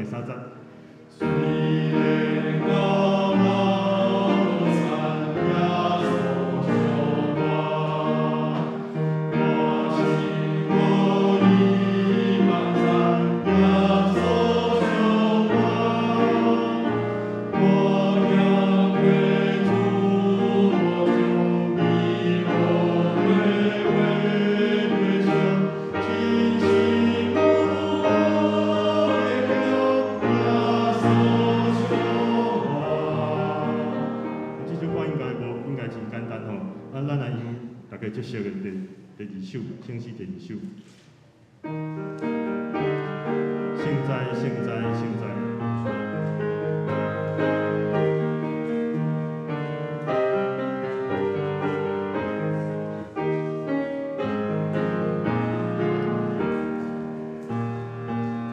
三節。雖然到老山耶穌相伴，我心無依望山耶穌相伴，我行過處無像你無過話對象，真心有愛的耶穌相伴。這首歌應該無，應該真簡單吼。啊，咱來用大家足熟的第二首，聖詩第二首。聖哉，聖哉，聖哉。現在，現在，現在，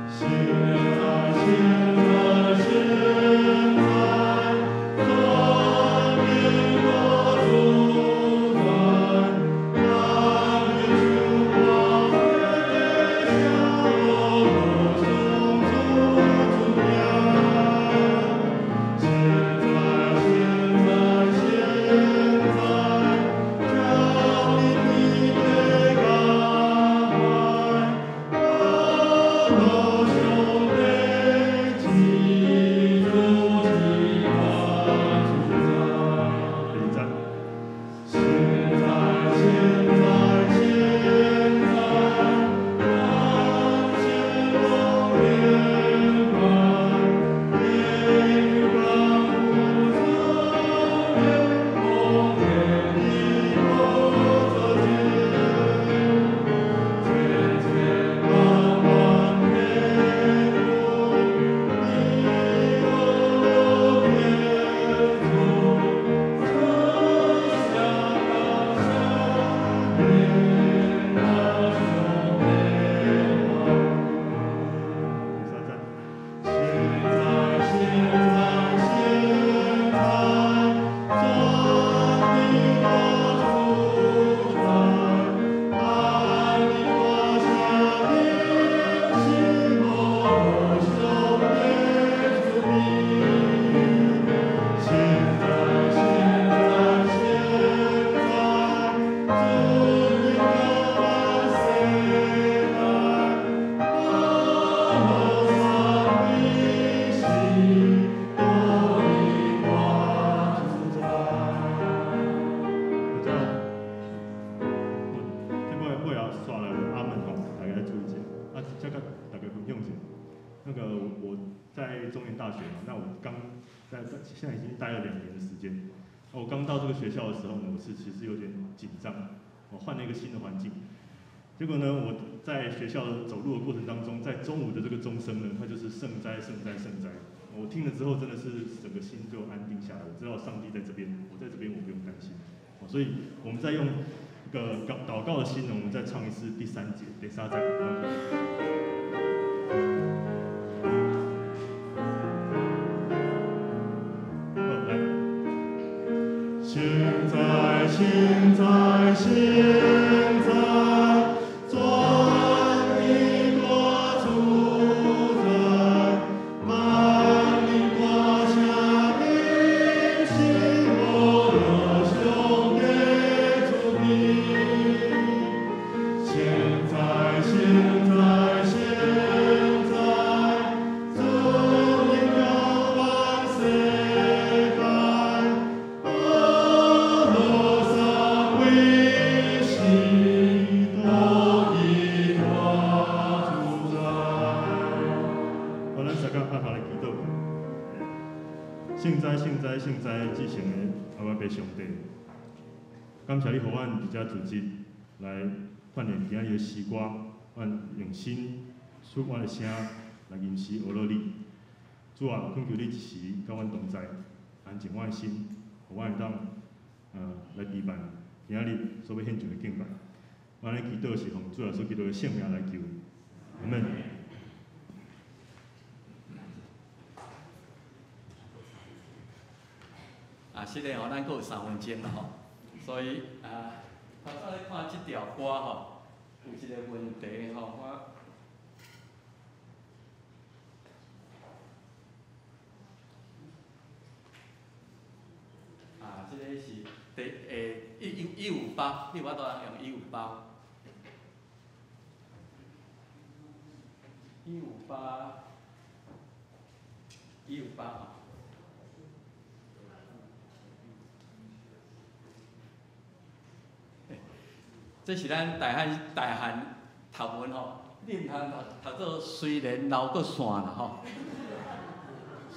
全能國主宰，但願主光輝下我上主主名。現在，現在，現在，降臨的關懷，阿羅上帝基督的大主宰。第二節。現在，現在，現在，當前榮天懷，天光父子連奉天的國作見，千千萬萬天國，你我天主，這下高山連那上帝王。第三節。現在，現在，現在，全能國主宰，萬民歌聲領西摩上帝主名。現在，現在，現在，尊榮耀萬世代，阿羅三位是多一國主宰。這這尾尾後煞來阿門吼，大家注意一下。啊，這個大家分享一下。那個我在中原大學嘛，那我剛在現在已經待了2年的時間。我剛到這個學校的時候呢，我是其實有點緊張，我換了一個新的環境。結果呢，我在學校走路的過程當中，在中午的這個鐘聲呢，它就是聖哉聖哉聖哉。我聽了之後，真的是整個心就安定下來。我知道上帝在這邊，我在這邊我不用擔心。所以我們再用一個禱告的心呢，我們再唱一次第三節，第三節。好，來。現在，現在，現在，全能國主宰，萬民歌聲領西摩上帝主名。現在，現在，現在，尊榮耀萬世代，阿羅三位是多一國主宰。好，咱大家阿頭來祈禱。聖哉，聖哉，聖哉，至聖的阿爸父上帝，感謝你予阮佇遮組織來鍛鍊今仔日的詩歌，阮用心出阮的聲來吟詩學樂你。主啊，懇求你一時佮阮同在，安靜阮的心，予阮會當來備辦今仔日所欲獻上的敬拜。阮咧祈禱是奉主耶穌基督的聖名來求，阿門。啊，是的吼，咱閣有3分鐘啦吼，所以啊，頭先咧看這條歌吼，有一個問題吼，我158，你有法度通用158。158，158吼。這是咱大漢大漢讀文吼，你毋通讀讀做雖然流閣散啦吼，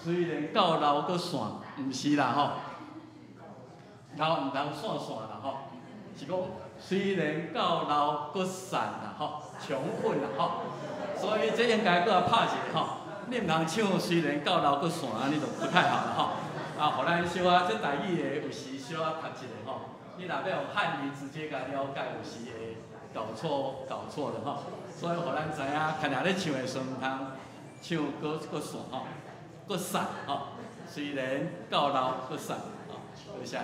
雖然到流閣散，毋是啦吼，流毋通散散啦吼，是講雖然到流閣散啦吼，窮困啦吼，所以這應該閣來拍一下吼，你毋通唱雖然到流閣散，按呢就不太好啦吼。啊，予咱小可這台語的有時小可讀一下吼。你若欲用漢語直接共了解，有時會搞錯搞錯了吼。所以，予咱知影，較爾咧唱的時陣，毋通唱閣閣散吼，閣散吼。雖然到老閣散吼，多謝。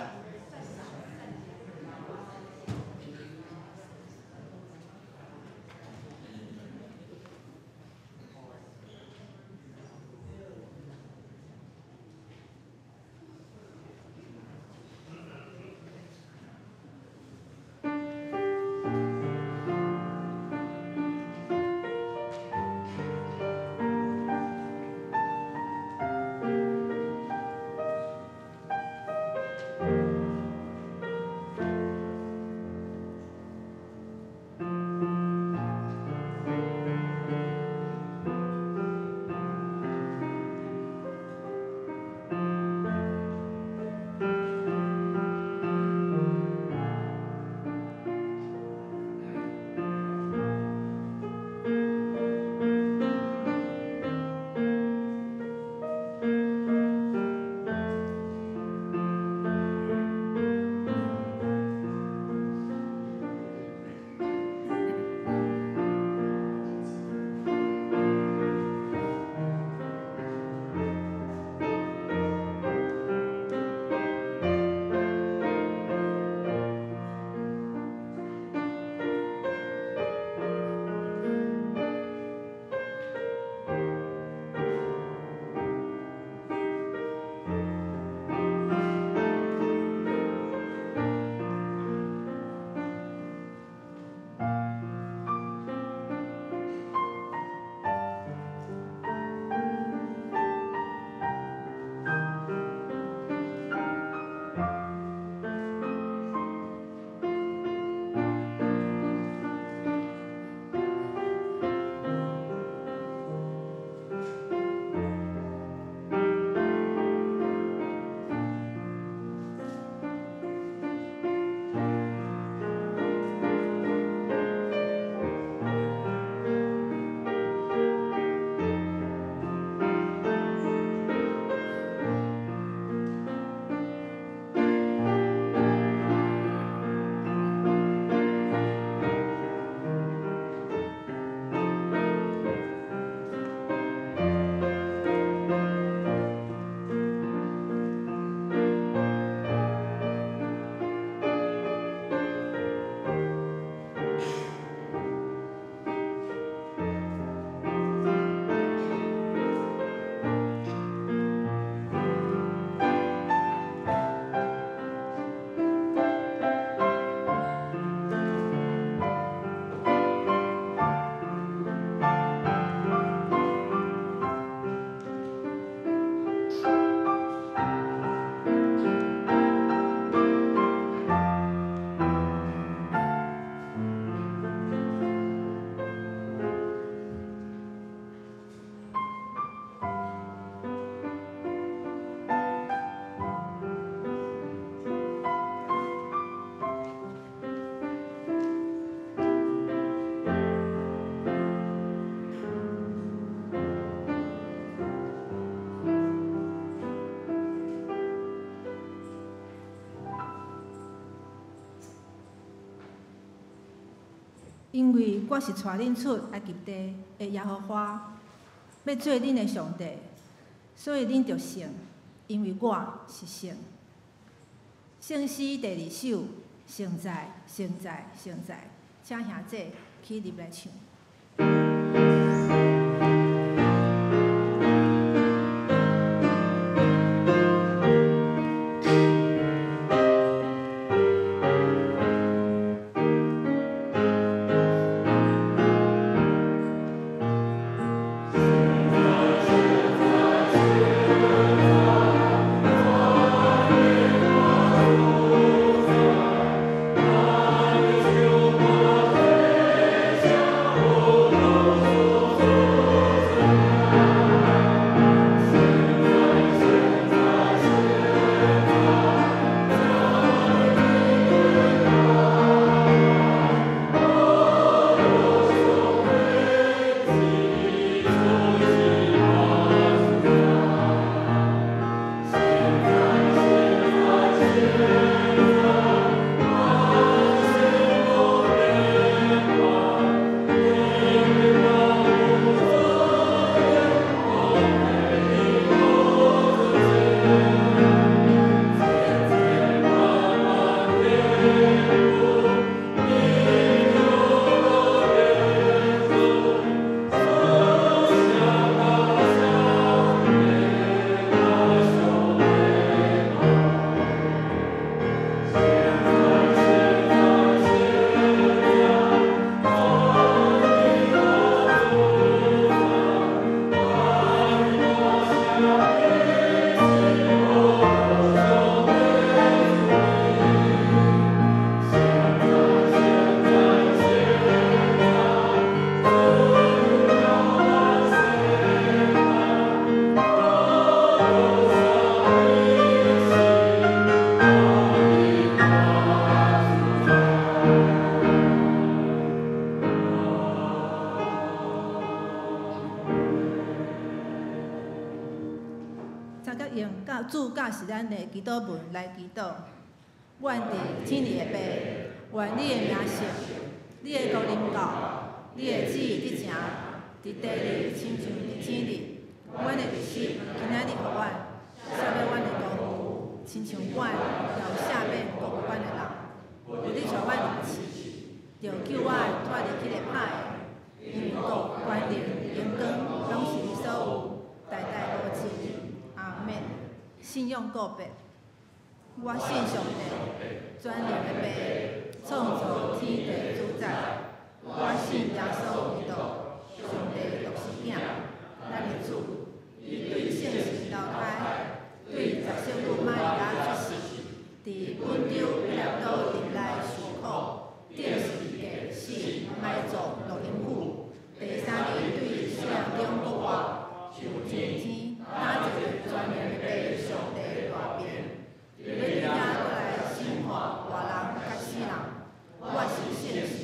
因為我是帶恁出埃及地的耶和華，欲做恁的上帝，所以恁著聖，因為我是聖。聖詩第二首，聖在，聖在，聖在，請兄姐起立來唱。請佮用教主教示咱的祈禱文來祈禱。阮佇天裡的父，願你的名聖，你的國臨到，你的旨意得成，佇地裡親像佇天裡。阮的日食今仔日予阮，赦免阮的過錯，親像阮也有赦免過阮的人。無你帶阮入試，著救阮脫離彼个歹的，因為國、權能、榮光，攏是你所有，代代無盡。阿們。信仰告白，我信上帝，全能的父，創造天地主宰。我信耶穌基督，上帝獨生囝，咱的主。伊對聖神投胎，對十聖女瑪利亞出世，佇本丟彼拉多佇內受苦，釘十字架死，埋葬落陰府。第三日對死人中復活，上天，搭坐佇全能的父上帝大邊，欲佇遐閣來審判活人佮死人。我信聖神，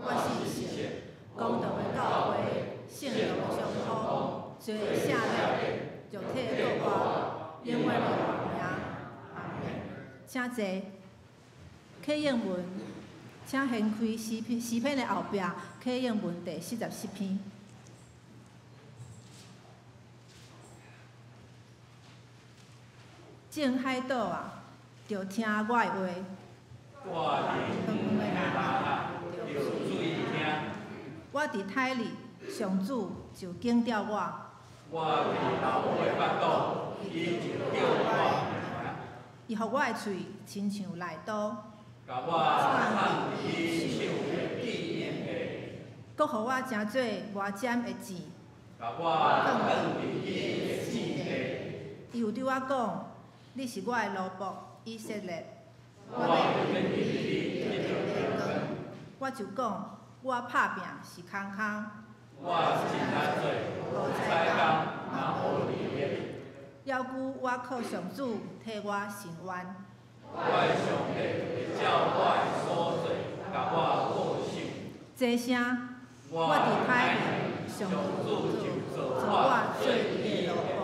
我信聖公同的教會，聖徒的相通，罪的赦免，肉體的復活，永遠的活命。阿們。請坐。啟應文，請掀開詩篇詩篇的後壁，啟應文第47篇。眾海島啊，著聽我的話。我佇遠的人啊，著注意聽。我佇胎裡，上主就揀調我。我佇老母的腹肚，伊就叫我的名。伊予我的喙親像利刀。共我藏佇伊手的記憶下。閣予我成做磨尖的箭。共我囥佇伊的舌底。伊有對我講：你是我的奴僕以色列。我欲免你得著榮光。我就講，我拍拚是空空。我真濟無彩工，嘛無利益。猶舊我靠上主替我伸冤。我的上帝會照我的所做，共我報酬。這聲，我佇胎裡，上主就造我做伊的奴僕，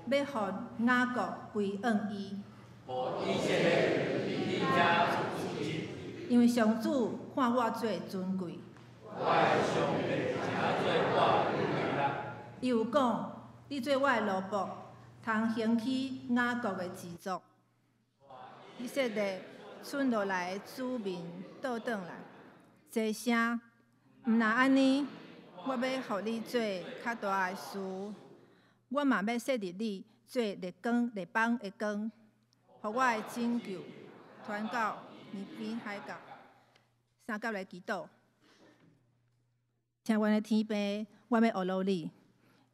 欲予雅各歸向伊。予以色列佇伊遮住日。因為上主看我做尊貴。我的上帝成做我的威力。伊有講，你做我的奴僕，通興起雅各的支族。以色列剩落來的子民倒轉來，這聲，毋若按呢，我欲予你做較大的事，我嘛欲設立你做列光列邦的光，予我的拯救傳到兩邊海角。三甲來祈禱，親阮的天父，我欲學魯你，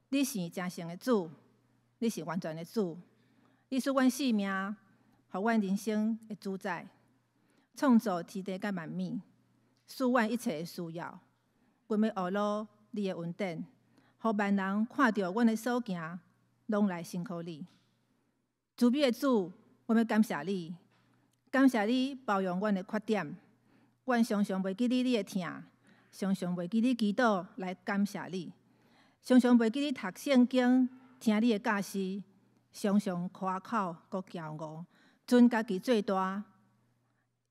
你是誠聖的主，你是完全的主，你賜阮性命，予阮人生的主宰，創造天地佮萬物，賜阮一切的需要。阮欲學魯你的恩典，予萬人看著阮的所行，攏來信靠你。慈悲的主，阮欲感謝你，感謝你包容阮的缺點。阮常常袂記得你的疼，常常袂記得祈禱來感謝你，常常袂記得讀聖經，聽你的教示，常常誇口閣驕傲。尊家己做大，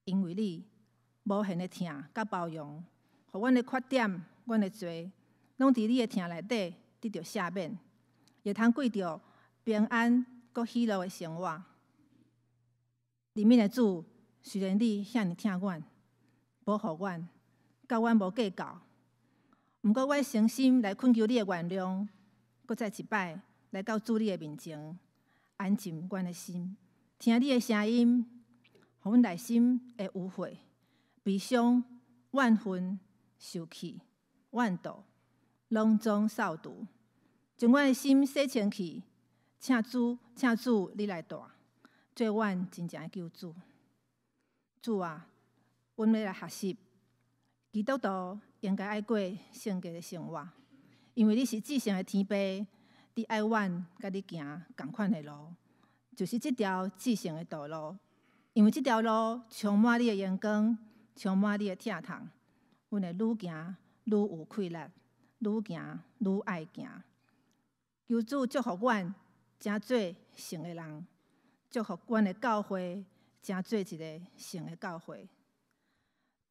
因為你無限的疼佮包容，予阮的缺點、阮的罪，攏佇你的疼內底得著赦免，會通過著平安閣喜樂的生活。憐憫的主，雖然你遐爾疼阮，保護阮，佮阮無計較，毋過阮誠心來懇求你的原諒，閣再一擺來到主你的面前，安靜阮的心。聽你的聲音，予阮內心的污穢、悲傷、怨恨、受氣、怨妒，攏總掃除，將阮的心洗清氣。請主，請主，你來帶，做阮真正的救主。主啊，阮欲來學習基督徒應該愛過聖潔的生活，因為你是至聖的天父，你愛阮佮你行仝款的路。就是這條至聖的道路，因為這條路充滿你的榮光，充滿你的疼痛。阮會愈行愈有氣力，愈行愈愛行。求主祝福阮，成做聖的人，祝福阮的教會成做一个聖的教會。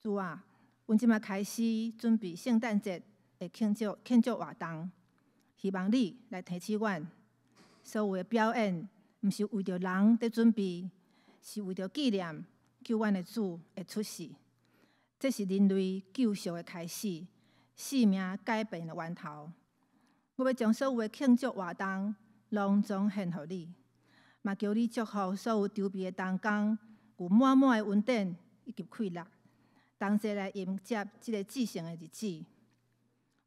主啊，阮這馬開始準備聖誕節的慶祝活動，希望你來提醒阮，所有的表演毋是為著人佇準備，是為著紀念救阮的主的出世。這是人類救贖的開始，生命改變的源頭。我欲將所有的慶祝活動攏總獻予你，嘛求你祝福所有籌備的同工，有滿滿的恩典以及氣力，同齊來迎接這个至聖的日子。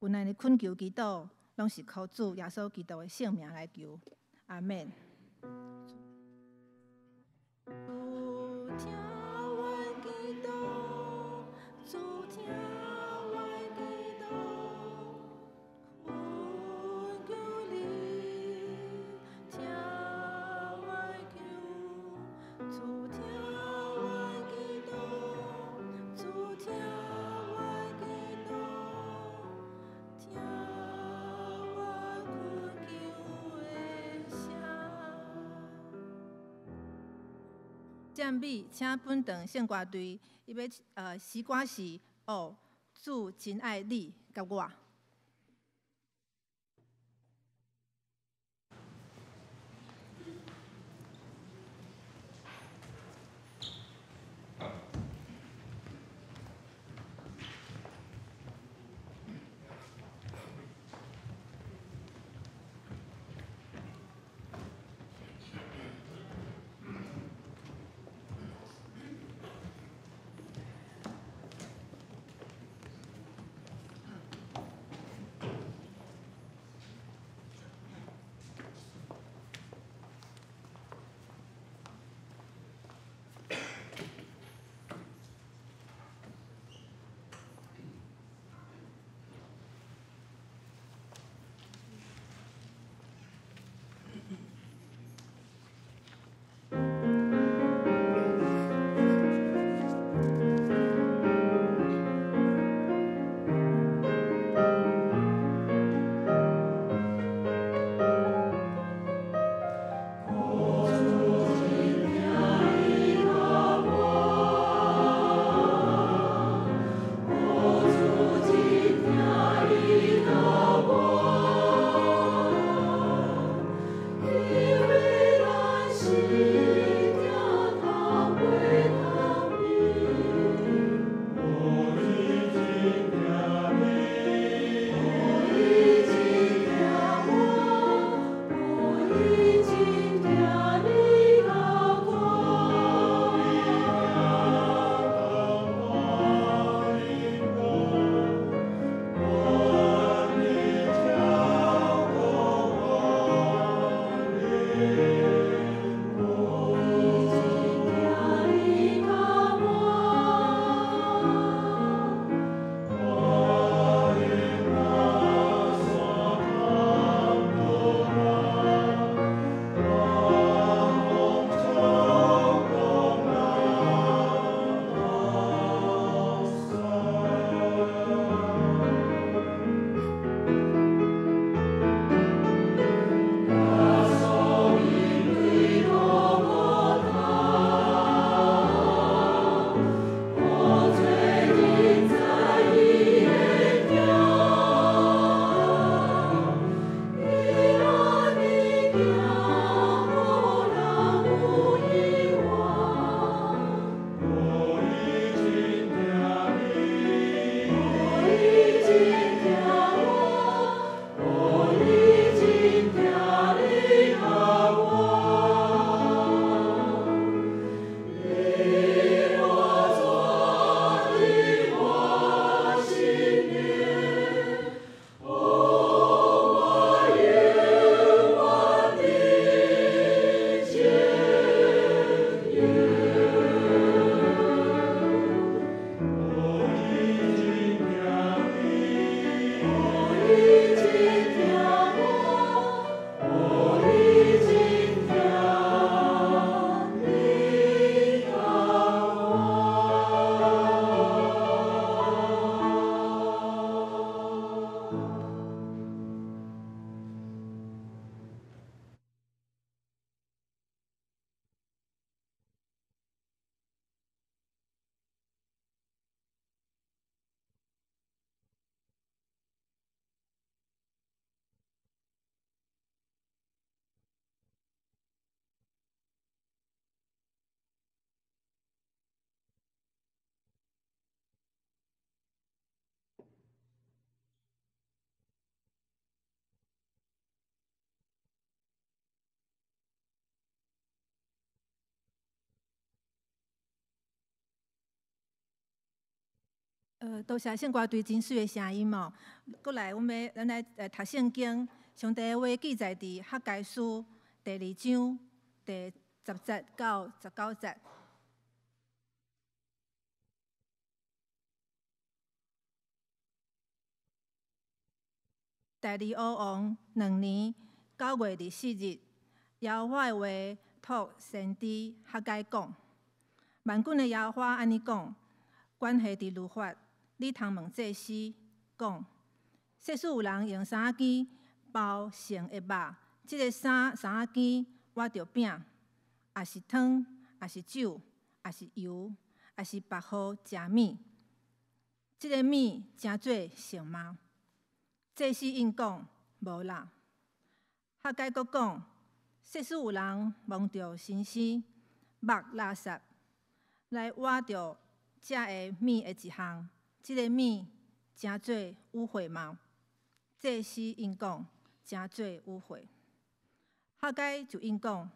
阮按呢懇求祈禱，攏是靠主耶穌基督的聖名來求，阿們。主聽阮祈禱，主聽阮祈禱，懇求你聽阮求，主聽阮祈禱，主聽阮祈禱，聽阮懇求的聲。讚美，請本堂聖歌隊，伊欲詩歌是哦，主真愛你佮我。多謝聖歌隊真媠的聲音哦。閣來，阮欲咱來讀聖經，上帝的話記載佇哈該書第二章第10節到19節。大利烏王兩年9月24日，耶和華的話託先知哈該講：萬軍的耶和華按呢講，關係佇律法，你通問祭司講：假使有人用衫仔巾包聖的肉，這个衫仔巾倚著餅，抑是湯，抑是酒，抑是油，抑是百合食物，這个物成做聖嗎？祭司應講：無啦。哈該閣講：假使有人摸著身屍、目垃圾來倚著食的物的一項，這个物成做污穢嗎？祭司應講：成做污穢。哈該就應講：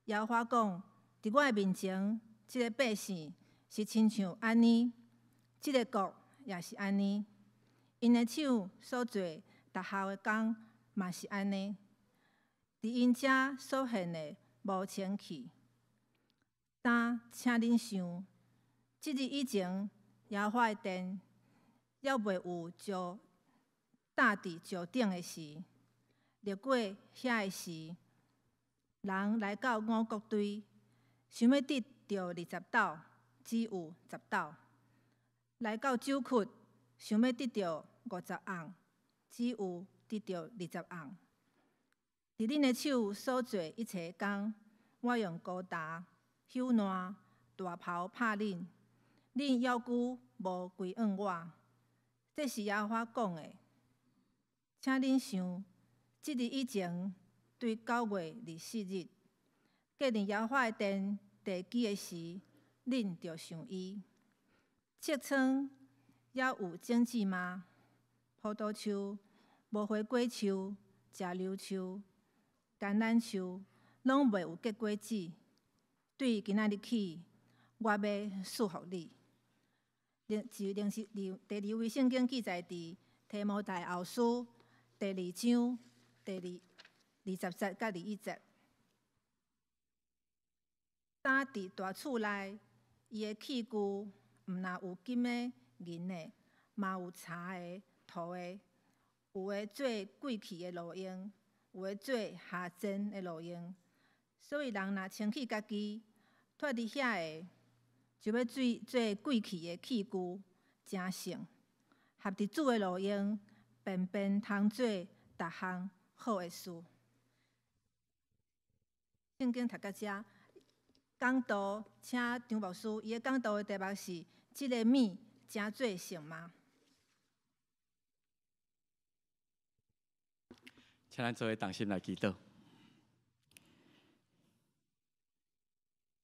耶和華講，佇我的面前，這个百姓是親像按呢，這个國也是按呢。𪜶的手所做逐項的工嘛是按呢，佇𪜶遮所獻的無清氣。今請恁想，這日以前，耶和華的殿猶未有石搭佇石頂的時，立過遐的時，人來到五穀堆，想欲得著20斗，只有10斗；來到酒窟，想欲得著50盎，只有得著20盎。佇恁的手所做一切工，我用高達、朽爛、大雹拍恁，恁猶閣無歸向我。這是耶和華講的。請恁想，這日以前，對9月24日，建立耶和華的殿地基的時，恁著想伊。疥瘡猶有種子嗎？葡萄樹、無花果樹、石榴樹、橄欖樹，攏袂有結果子。對今仔日起，我欲賜予你。另是另是第二位聖經記載佇提摩太後書第二章第20節佮21節。今佇大厝內，伊的器具毋若有金的、銀的，嘛有柴的、土的，有的做貴氣的路用，有的做下賤的路用。所以人若清氣家己，脫離遐个，就欲做做貴氣的器具，成聖，合佇主的路用，便便通做逐項好的事。聖經讀到遮，講道，請張牧師，伊的講道的題目是：這个物成做聖嗎？請咱做伙同心來祈禱。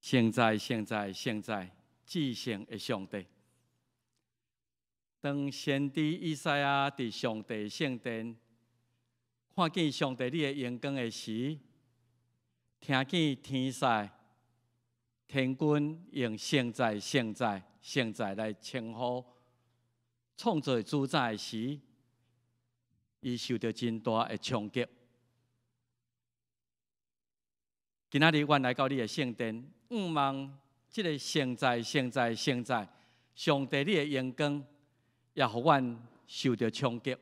聖在聖在聖在至聖的上帝，當先知以賽亞佇上帝聖殿看見上帝你的榮光的時，聽見天使天軍用聖在聖在聖在來稱呼創造主宰的時，伊受著真大的衝擊。今仔日，阮來到你的聖殿，向望這个聖在、聖在、聖在上帝你的榮光，也予阮受著衝擊，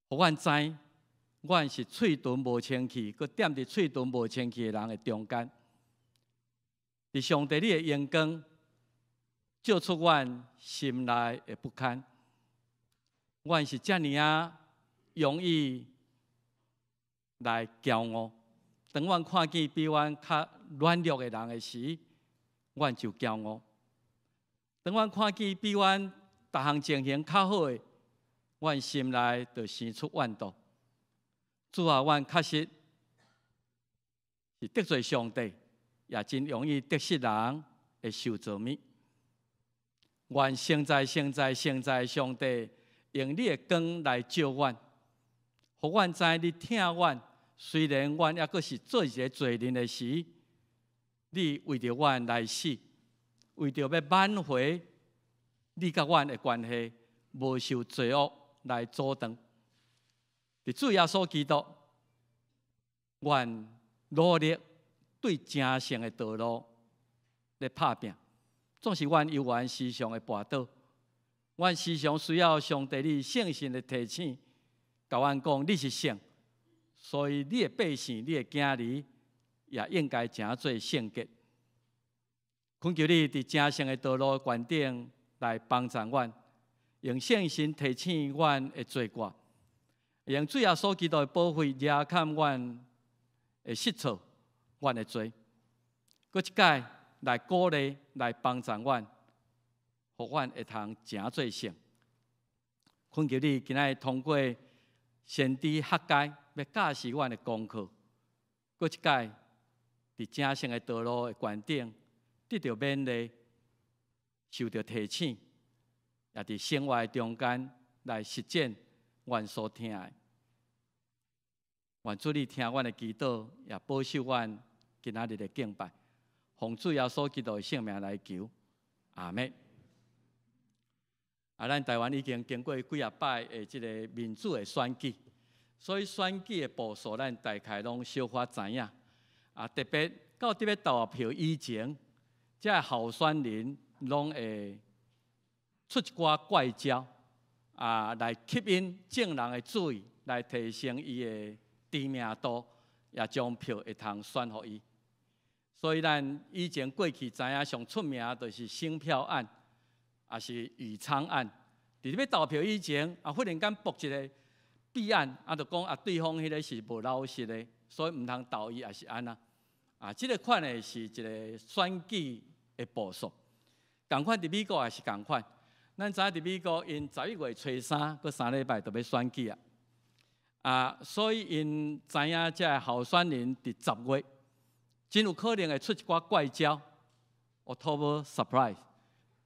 予阮知，阮是喙唇無清氣，閣踮佇喙唇無清氣的人的中間。佇上帝你的榮光，照出阮心內的不堪。阮是遮爾仔容易來驕傲。當阮看見比阮較軟弱的人的時，阮就驕傲；當阮看見比阮逐項情形較好的，阮心內就生出怨妒。主啊，阮確實是得罪上帝，也真容易得失人的受造物。願聖在、聖在、聖在上帝用你的光來照阮，予阮知你疼阮。雖然阮猶閣是做一个罪人的時，你為著阮來死，為著欲挽回你佮阮的關係無受罪惡來阻斷。佇主耶穌基督，阮努力對成聖的道路咧拍拚，總是阮猶原時常會跋倒。阮時常需要上帝你聖神的提醒，共阮講你是聖，所以你的百姓、你的囝兒也應該成做聖潔。懇求你佇成聖的道路懸頂來幫助阮，用聖神提醒阮的罪過，用主耶穌基督的寶血遮蓋阮的失錯、阮的罪，閣一擺來鼓勵、來幫助阮，予阮會通成做聖。懇求你今仔日通過先知哈該，欲教示阮的功課，閣一擺佇成聖的道路的懸頂得著勉勵，受著提醒，也佇生活的中間來實踐阮所聽的。願主你聽阮的祈禱，也保守阮今仔日的敬拜。奉主耶穌基督的聖名來求，阿們。啊，咱台灣已經經過幾仔擺的這個民主的選舉，所以選舉的步數，咱大概攏小可知影。啊，特別到佇欲投票以前，這个候選人攏會出一寡怪招，啊，來吸引眾人的注意，來提升伊的知名度，也將票會通選予伊。所以咱以前過去知影上出名就是省票案，抑是宇昌案。佇欲投票以前，啊，忽然間爆一個弊案，啊，就講啊，對方彼个是無老實的，所以毋通投伊，抑是按怎。啊，這个款的是一個選舉的步數。仝款佇美國也是仝款。咱知影佇美國，𪜶11月初3，閣3禮拜就欲選舉啊。啊，所以𪜶知影這个候選人佇10月，真有可能會出一寡怪招，October surprise，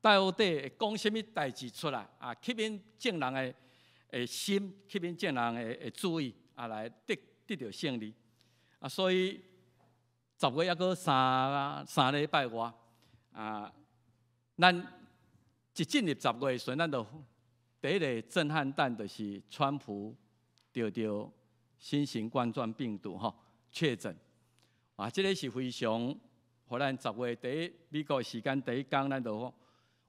到底會講啥物代誌出來啊？吸引眾人的心，吸引眾人的注意，啊，來得著勝利。啊，所以十月猶閣三禮拜外，啊，咱一進入十月的時陣，咱就第一个震撼彈就是川普得著新型冠狀病毒吼確診。啊，這个是非常，予咱十月第一美國時間第一工，咱就講，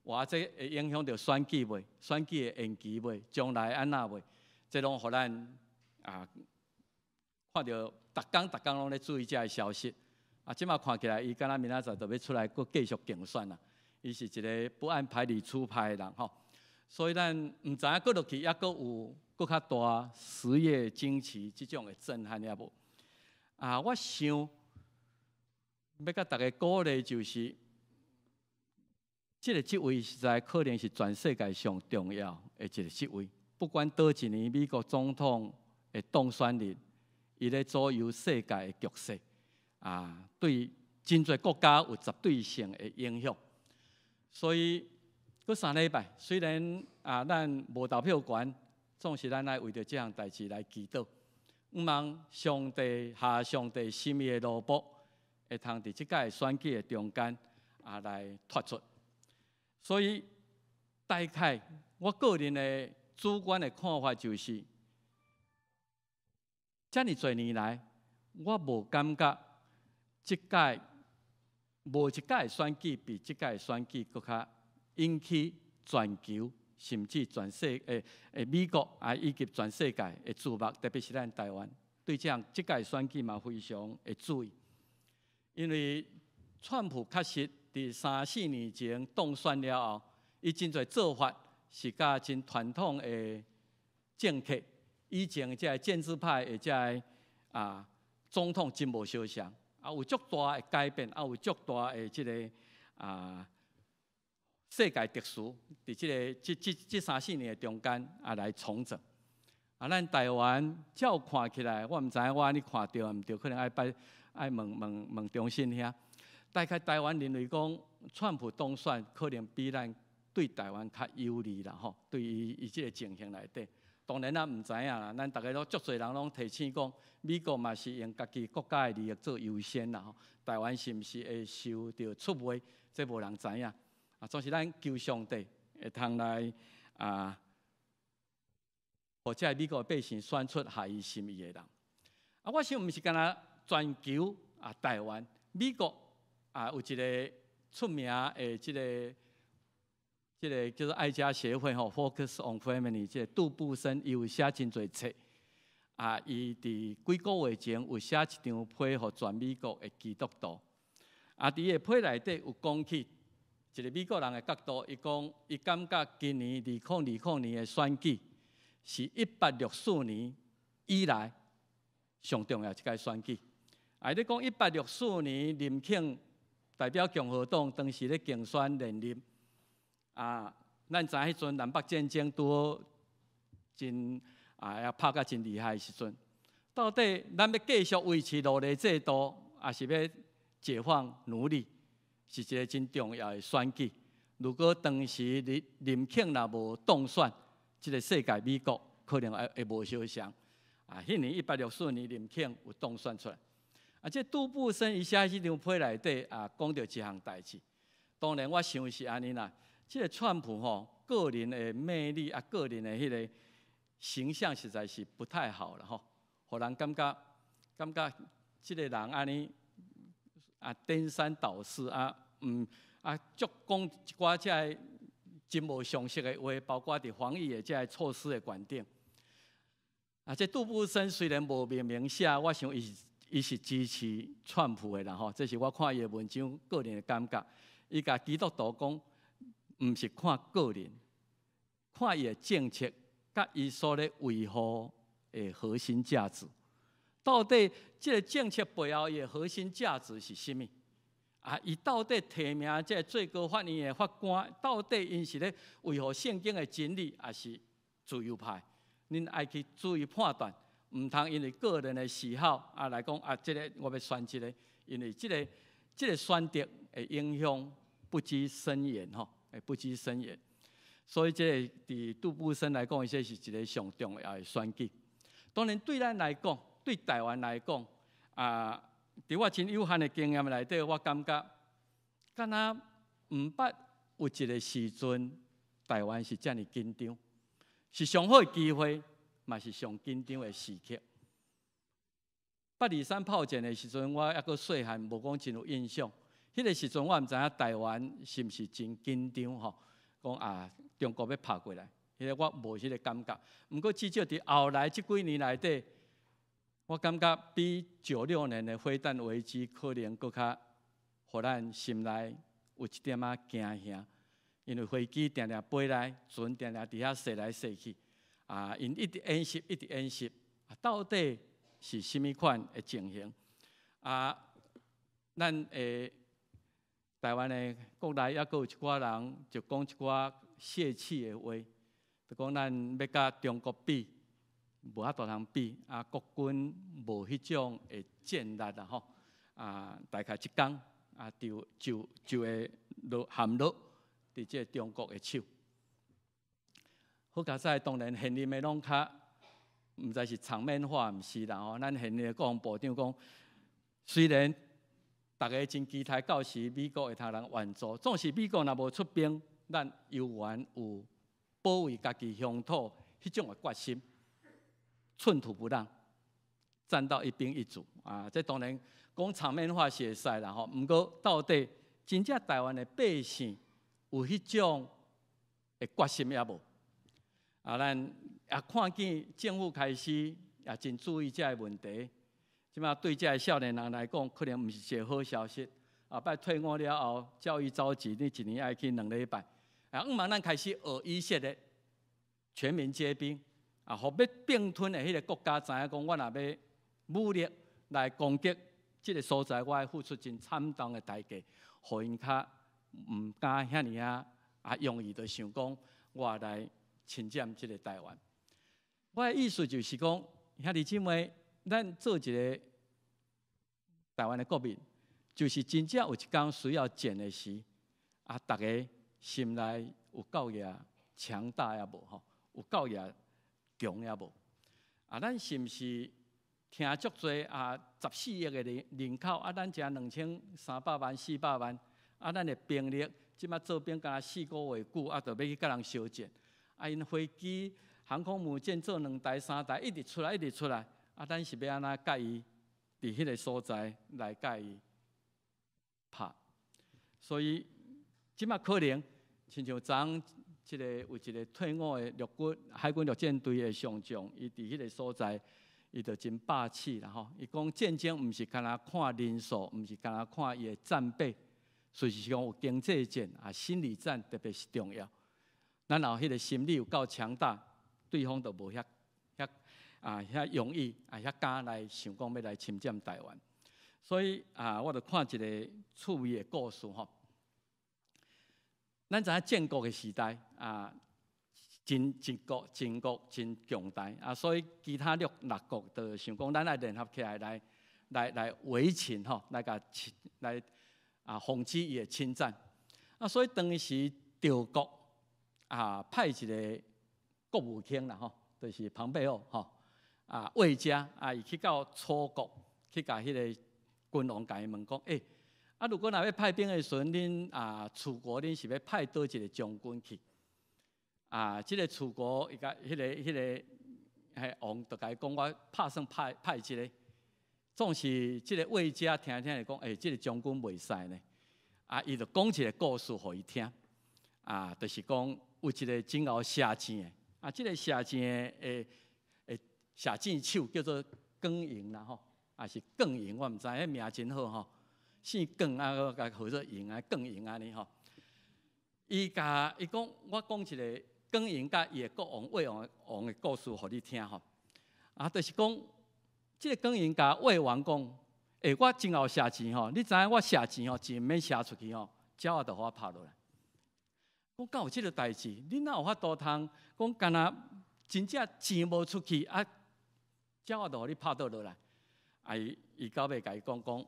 哇，這會影響著選舉袂？選舉會延期袂？將來按怎袂？這攏予咱啊，看著逐工逐工攏咧注意這个消息。啊，這馬看起來，伊敢若明仔載就欲出來閣繼續競選啦。伊是一个不按牌理出牌的人吼，所以咱毋知影閣落去，猶閣有閣較大10月驚奇這種的震撼抑無？啊，我想欲共大家鼓勵就是，這个職位實在可能是全世界上重要的一個職位。不管佗一年美國總統的當選日，伊咧左右世界的局勢，啊，對真濟國家有絕對性的影響。所以，閣3禮拜，雖然啊，咱無投票權，總是咱愛為著這項代誌來祈禱，向望上帝下上帝心意的奴僕，會通佇這擺選舉的中間啊來脫出。所以，大概我個人的主觀的看法就是，遮爾濟年來，我無感覺這擺無一擺選舉比這擺選舉閣較引起全球甚至全世美國啊以及全世界的注目，特別是咱台灣對這項這擺選舉嘛非常的注意，因為川普確實佇三四年前當選了後，伊真濟做法是佮真傳統的政客，以前這个建制派的這个啊總統真無相像，啊有足大的改變，啊有足大的這个啊世界秩序，佇這个這三四年的中間啊來重整。啊，咱台灣照看起來，我毋知影我按呢看著毋著，可能愛拜愛問問問中信兄。大概台灣認為講，川普當選可能比咱對台灣較有利啦吼，對伊伊這个情形內底，當然咱毋知影啦，咱逐个攏足濟人攏提醒講，美國嘛是用家己國家的利益做優先啦吼，台灣是毋是會受著出賣，這無人知影。啊，總是咱求上帝會通來啊，予這个美國百姓選出合伊心意的人。啊，我想毋是干焦全球啊，台灣、美國啊，有一个出名的這個叫做愛家協會吼，Focus on Family，這個杜布森伊有寫真濟冊。啊，伊佇幾個月前有寫一張批予全美國的基督徒。啊，佇伊的批內底有講起一個美國人的角度，伊講伊感覺今年2020年的選舉是1864年以來上重要一屆選舉。啊，你講1864年林肯代表共和黨當時咧競選連任，啊，咱知彼陣南北戰爭拄好真啊，也拍甲真厲害的時陣，到底咱欲繼續維持奴隸制度，抑是欲解放奴隸，是一个真重要的選舉。如果當時林肯若無當選，這个世界美國可能會無相仝。啊，彼年1864年林肯有當選出來。啊，這杜布森伊寫彼張批內底啊，講著一項代誌。當然，我想是按呢啦。這个川普吼，個人的魅力啊，個人的彼个形象實在是不太好了吼，予人感覺這个人按呢啊顛三倒四啊，啊，足講一寡這个真無常識的話，包括佇防疫的這个措施的觀點。啊，這杜布森雖然無明明寫，我想伊是支持川普的啦吼，這是我看伊的文章個人的感覺。伊共基督徒講，毋是看個人，看伊的政策，佮伊所咧維護的核心價值。到底這个政策背後伊的核心價值是啥物？啊，伊到底提名這个最高法院的法官，到底𪜶是咧維護聖經的真理，抑是自由派？恁愛去注意判斷，毋通因為個人的喜好啊來講啊，這个我欲選這个，因為這個選擇會影響不羈深遠吼，會不羈深遠。所以這个佇杜布森來講，這是一个上重要的選舉。當然對咱來講，對台灣來講，啊，佇我真有限的經驗內底，我感覺，敢若毋捌有一个時陣，台灣是遮爾緊張，是上好的機會，嘛是上緊張的時刻。八二三炮戰的時陣，我猶閣細漢，無講真有印象。彼个時陣我毋知影台灣是毋是真緊張吼，講啊中國欲拍過來，彼个我無彼个感覺。毋過至少佇後來這幾年內底，我感覺比96年的飛彈危機可能閣較，予咱心內有一點仔驚嚇。因為飛機定定飛來，船定定佇遐踅來踅去，啊，𪜶一直演習，一直演習，啊，到底是啥物款的情形？啊，咱的台灣的國內猶閣有一寡人就講一寡泄氣的話，就講咱欲佮中國比，無法度通比，啊，國軍無彼種的戰力啦吼，啊，大概一工啊，就會落陷落佇這個中國的手。好佳哉，當然現任的攏較毋知是場面話，毋是啦吼。咱現任的國防部長講，雖然逐家真期待到時美國會通人援助，總是美國若無出兵，咱猶原有保衛家己鄉土彼種的決心，寸土不讓，戰到一兵一卒啊！這當然講場面話是會使啦吼，毋過到底真正台灣的百姓有彼種的決心抑無？啊，咱也看見政府開始也真注意這个問題。這馬對這个少年人來講，可能毋是一个好消息。後擺退伍了後，教育召集，你一年愛去兩禮拜。啊，毋茫咱開始學以色列全民皆兵，啊，予欲併吞的彼个國家知影講，我若欲武力來攻擊這个所在，我愛付出真慘重的代價，予𪜶較毋敢遐爾仔啊容易就想講，我來侵佔這个台灣。我的意思就是講，兄弟姊妹，咱做一个台灣的國民，就是真正有一工需要戰的時，啊，逐家心內有夠額強大抑無吼？有夠額強抑無？啊，咱是毋是聽足濟啊？14億的人口啊，咱才2300萬、400萬，啊，咱的兵力這馬做兵敢若4個月久，啊，就欲去佮人相戰。啊，𪜶飛機、航空母艦做兩台、三台，一直出來，一直出來。啊，咱是欲按怎共伊佇彼个所在來共伊拍？所以這馬可能親像昨昏這个有一个退伍的陸軍海軍陸戰隊的上將，伊佇彼个所在，伊就真霸氣啦吼！伊講戰爭毋是干焦看人數，毋是干焦看伊的戰備，事實上有經濟戰啊，心理戰特別是重要。咱若彼个心理有夠強大，對方就無遐遐啊遐容易啊遐敢來想講欲來侵佔台灣。所以啊，我就看一个趣味的故事吼。咱知影戰國的時代啊，真國秦國真強大啊，所以其他六國就想講，咱愛聯合起來來圍秦吼，來共侵來啊防止伊的侵佔。啊，所以當時趙國啊派一个國務卿啦吼，就是龐貝奧吼啊魏嘉啊，伊去到楚國去共彼个君王共伊問講，欸，啊如果若欲派兵的時陣，恁啊楚國恁是欲派佗一个將軍去？啊，這个楚國伊共彼个彼王就共伊講，我拍算派這个，總是這个魏嘉聽聽就講，欸，這个將軍袂使呢。啊，伊就講一个故事予伊聽，啊，就是講有一个真𠢕射箭的，啊，這个射箭的射箭手叫做耿嬴啦吼，抑是耿嬴，我毋知，彼名真好吼，姓耿啊，閣共號做嬴啊，耿嬴按呢吼。伊共伊講，我講一个耿嬴佮伊的國王魏王王的故事，予你聽吼。啊，就是講，這个耿嬴共魏王講，欸，我真𠢕射箭吼，你知影我射箭吼，箭毋免射出去吼，鳥仔就予我拍落來。講敢有這个代誌？你哪有法度通講敢若真正箭無出去啊，鳥仔就予你拍倒落來？啊，伊到尾共伊講講，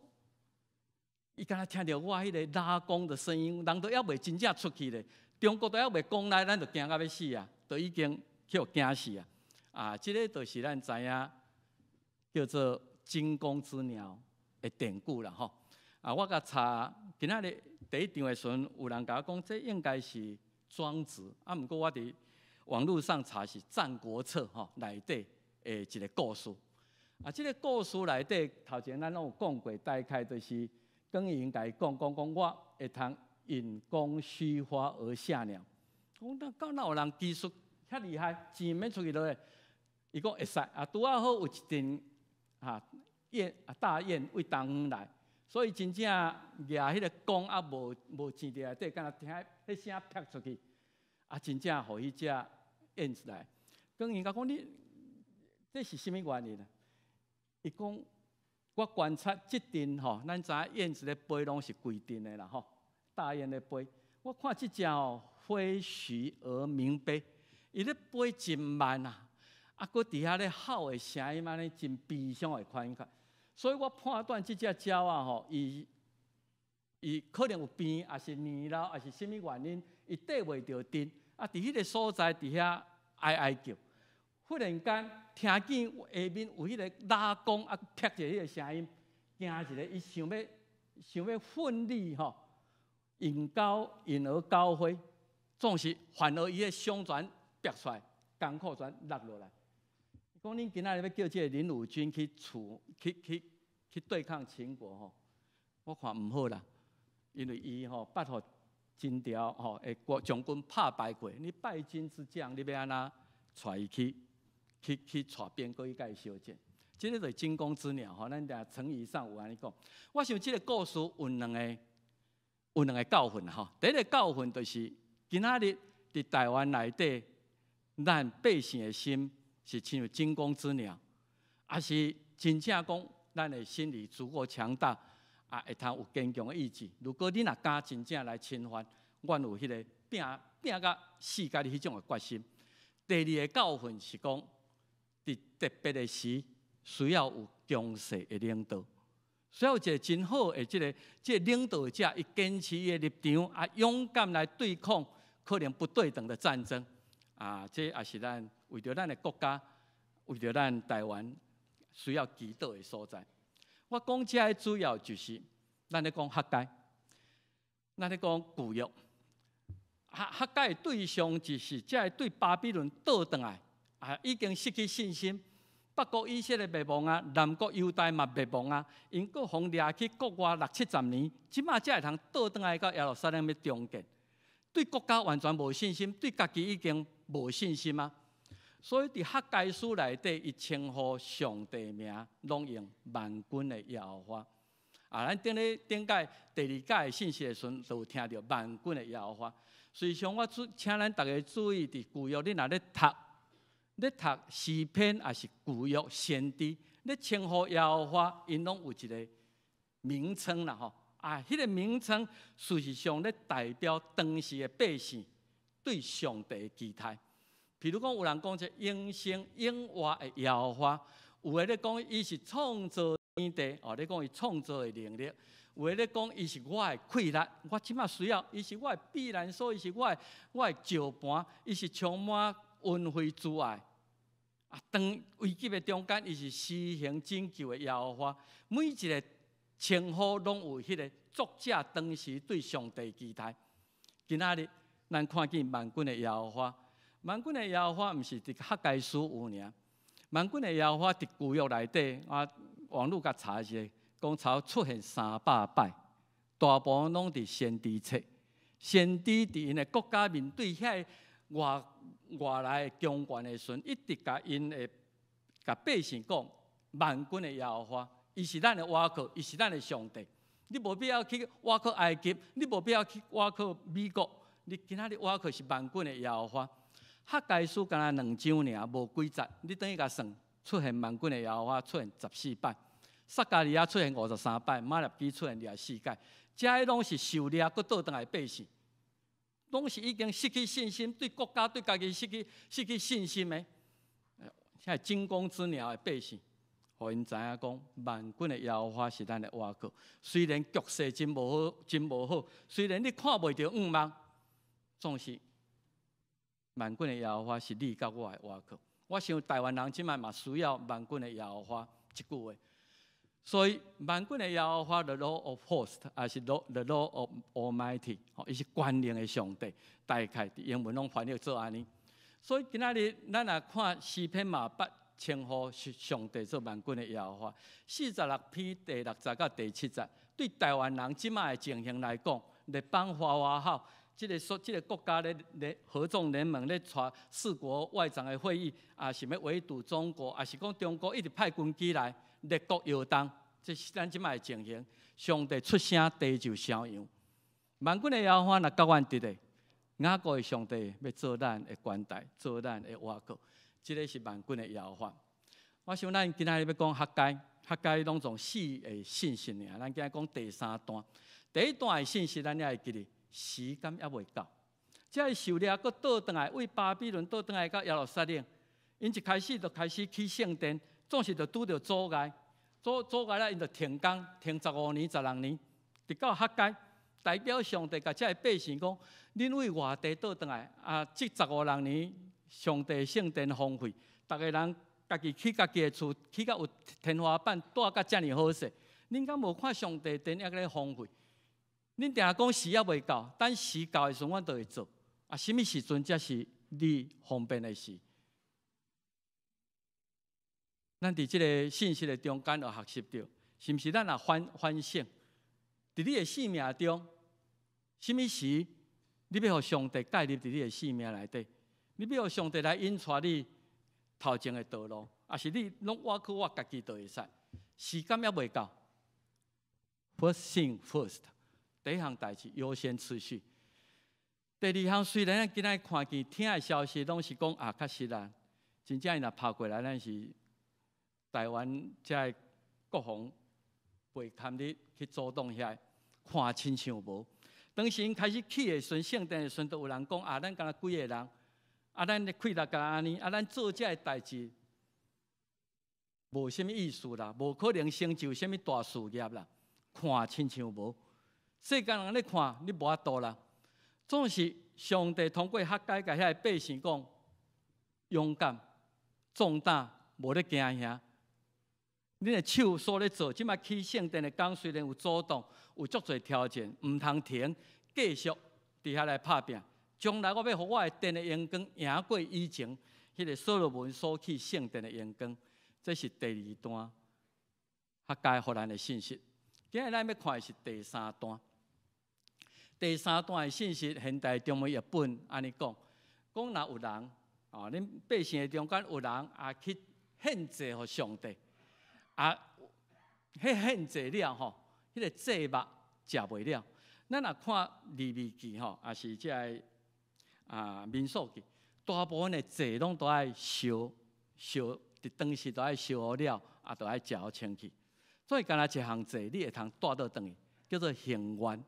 伊敢若聽著我彼个拉弓的聲音，人都猶未真正出去咧，中國都猶未攻來，咱就驚甲欲死啊，都已經去予驚死啊！啊，這个就是咱知影叫做驚弓之鳥的典故啦吼。啊，我共查今仔日第一場的時陣，有人共我講，這應該是莊子啊，毋過我佇網路上查是《戰國策》吼內底的一个故事。啊，這个故事內底頭前咱攏有講過，大概就是耿嬴共伊講講講，我會通引弓虛發而下鳥。講那敢若有人技術遐厲害，箭免出去落來，伊講會使啊，拄仔好有一陣啊雁啊大雁對東方來，所以真正舉彼个弓啊無箭佇內底，敢若聽彼聲劈出去，啊真正予彼隻雁子來。耿嬴共講你這是啥物原因啊？伊講我觀察這陣吼，咱知影燕子咧飛攏是規陣的啦吼，大雁咧飛，我看這隻吼飛徐而鳴悲，伊咧飛真慢啊，啊，閣佇遐咧吼的聲音按呢真悲傷的款款，所以我判斷這隻鳥仔吼，伊可能有病，抑是年老，抑是啥物原因，伊綴袂著陣，啊，佇彼个所在佇遐哀哀叫。忽然間聽見下面有彼个拉弓啊，劈一个彼个聲音，驚一个，伊想欲奮力吼，引而高飛，總是反而伊的胸全劈出來，弓箍全落落來。講恁今仔日欲叫這个臨魯軍去處去去去對抗秦國吼，我看毋好啦，因為伊吼捌予秦朝吼的國將軍拍敗過，你敗軍之將，你欲按怎帶伊去？去帶兵過去共伊相戰，這个就是驚弓之鳥吼。咱佇成語上有按呢講。我想這个故事有兩個教訓吼。第一个教訓就是今仔日佇台灣內底，咱百姓的心是親像驚弓之鳥，抑是真正講咱的心理足夠強大，啊，會通有堅強的意志。如果你若敢真正來侵犯，阮有彼个拚拚甲死共你彼種的決心。第二个教訓是講，佇特別的時，需要有強勢的領導，需要有一个真好的這個領導者，伊堅持伊的立場，啊，勇敢來對抗可能不對等的戰爭，啊，這也是咱為著咱的國家，為著咱台灣需要祈禱的所在。我講這个主要就是，咱咧講學界，咱咧講舊約。哈該的對象就是這个對巴比倫倒轉來，啊，已經失去信心。北國以色列滅亡啊，南國猶大嘛滅亡啊，𪜶閣予掠去國外六七十年，這馬才會通倒轉來到耶路撒冷欲重建，對國家完全無信心，對家己已經無信心啊。所以佇哈該書內底，伊稱呼上帝名，攏用萬軍的耶和華。啊，咱頂咧頂擺第二屆的信息的時陣，就有聽著萬軍的耶和華。實際上，我注請咱逐家注意，佇舊約，你若咧讀，咧讀詩篇，抑是舊約先知，咧稱呼耶和華，𪜶攏有一个名稱啦吼。啊，彼个名稱事實上咧代表當時的百姓對上帝的期待。譬如講，有人講這永生永活的耶和華，有的咧講伊是創造天地，哦，咧講伊創造的能力；有的咧講伊是我的氣力，我這馬需要，伊是我的避難所，伊是我的石磐，伊是充滿恩惠慈愛。啊，當危急的中間，伊是施行拯救的耶和華。每一个稱呼攏有彼个作者當時對上帝期待。今仔日咱看見萬軍的耶和華，萬軍的耶和華毋是佇哈該書有爾，萬軍的耶和華佇舊約內底，我網路共查一下，講差出現300擺，大部分攏佇先知冊。先知佇𪜶的國家面對遐个外來的強權的時陣，一直共𪜶的共百姓講，萬軍的耶和華，伊是咱的倚靠，伊是咱的上帝。你無必要去倚靠埃及，你無必要去倚靠美國，你今仔日倚靠是萬軍的耶和華。哈該書敢若兩章爾，無幾節，你轉去共算，出現萬軍的耶和華出現14擺，撒迦利亞出現53擺，瑪拉基出現24擺，這个攏是受掠閣倒轉來百姓，攏是已經失去信心，對國家對家己失去信心的，遐驚弓之鳥的百姓，予𪜶知影講，萬軍的耶和華是咱的倚靠。雖然局勢真無好，真無好，雖然你看袂著向望，總是萬軍的耶和華是你佮我的倚靠。我想台灣人這擺嘛需要萬軍的耶和華這句話。所以萬軍的耶和華 The Lord of Hosts，抑是 The Lord of Almighty，吼，伊是全能的上帝。大概佇英文攏翻譯做按呢。所以今仔日咱若看詩篇嘛，捌稱呼上帝做萬軍的耶和華。46篇第六節到第七節，對台灣人這擺的情形來講，列邦嘩嘩吼，這个說這个國家咧咧合縱聯盟咧𤆬四國外長的會議，啊，是欲圍堵中國，抑是講中國一直派軍機來列國搖動，這是咱這擺的情形。上帝出聲，地就聲揚。萬軍的耶和華若佮阮佇咧，雅各的上帝欲做咱的關台，做咱的倚靠。這个是萬軍的耶和華。我想咱今仔日欲講哈該，哈該攏總四个信息爾。咱今仔講第三段，第一段的信息，咱也會記得時間猶未到。這个受掠閣倒轉來，為巴比倫倒轉來到耶路撒冷，𪜶一開始就開始起聖殿，總是就拄著阻礙，阻礙了，𪜶就停工，停15年、16年，直到哈該代表上帝共這个百姓講：恁為外地倒轉來，啊，這十五六年上帝聖殿荒廢，逐个人家己起家己的厝，起甲有天花板，蹛甲遮爾好勢，恁敢無看上帝殿猶閣咧荒廢？恁定定講時猶未到，等時到的時陣，阮就會做。啊，啥物時陣才是你方便的時？咱佇這个信息的中間就學習著，是毋是咱若反省，佇你的生命中，啥物時你欲予上帝介入佇你的生命內底？你欲予上帝來引帶你頭前的道路，抑是你攏倚靠我家己就會使？時間猶未到，First thing first，第一項代誌優先次序。第二項，雖然咱今仔看見聽的消息攏是講啊，確實啦，真正伊若拍過來，咱是台灣這个國防袂堪你去阻擋遐，看親像無。當時𪜶開始起的時陣，聖殿的時陣，都有人講啊，咱敢若幾个人，啊，咱的氣力敢按呢，啊，咱做這个代誌無啥物意思啦，無可能成就啥物大事業啦，看親像無。世間人咧看，你無法度啦。總是上帝通過哈該共遐个百姓講，勇敢、壯膽，無咧驚嚇。恁的手所咧做，這擺起聖殿的工雖然有阻擋，有足濟挑戰，毋通停，繼續佇遐來拍拚，將來我欲予我的殿的榮光贏過以前彼个所羅門所起聖殿的榮光。這是第二段哈該予咱的信息。今日咱欲看的是第三段。第三段的信息，現代中文譯本按呢講，講若有人哦，恁百姓的中間有人啊去獻祭予上帝，啊，彼獻祭了吼，彼个祭肉食袂了。咱若看利未記吼，抑是這个民數記，大部分的祭攏都愛燒燒，佇當時都愛燒好了，啊，都愛食予清氣。所以敢若一項祭，你會通帶倒轉去，叫做行願。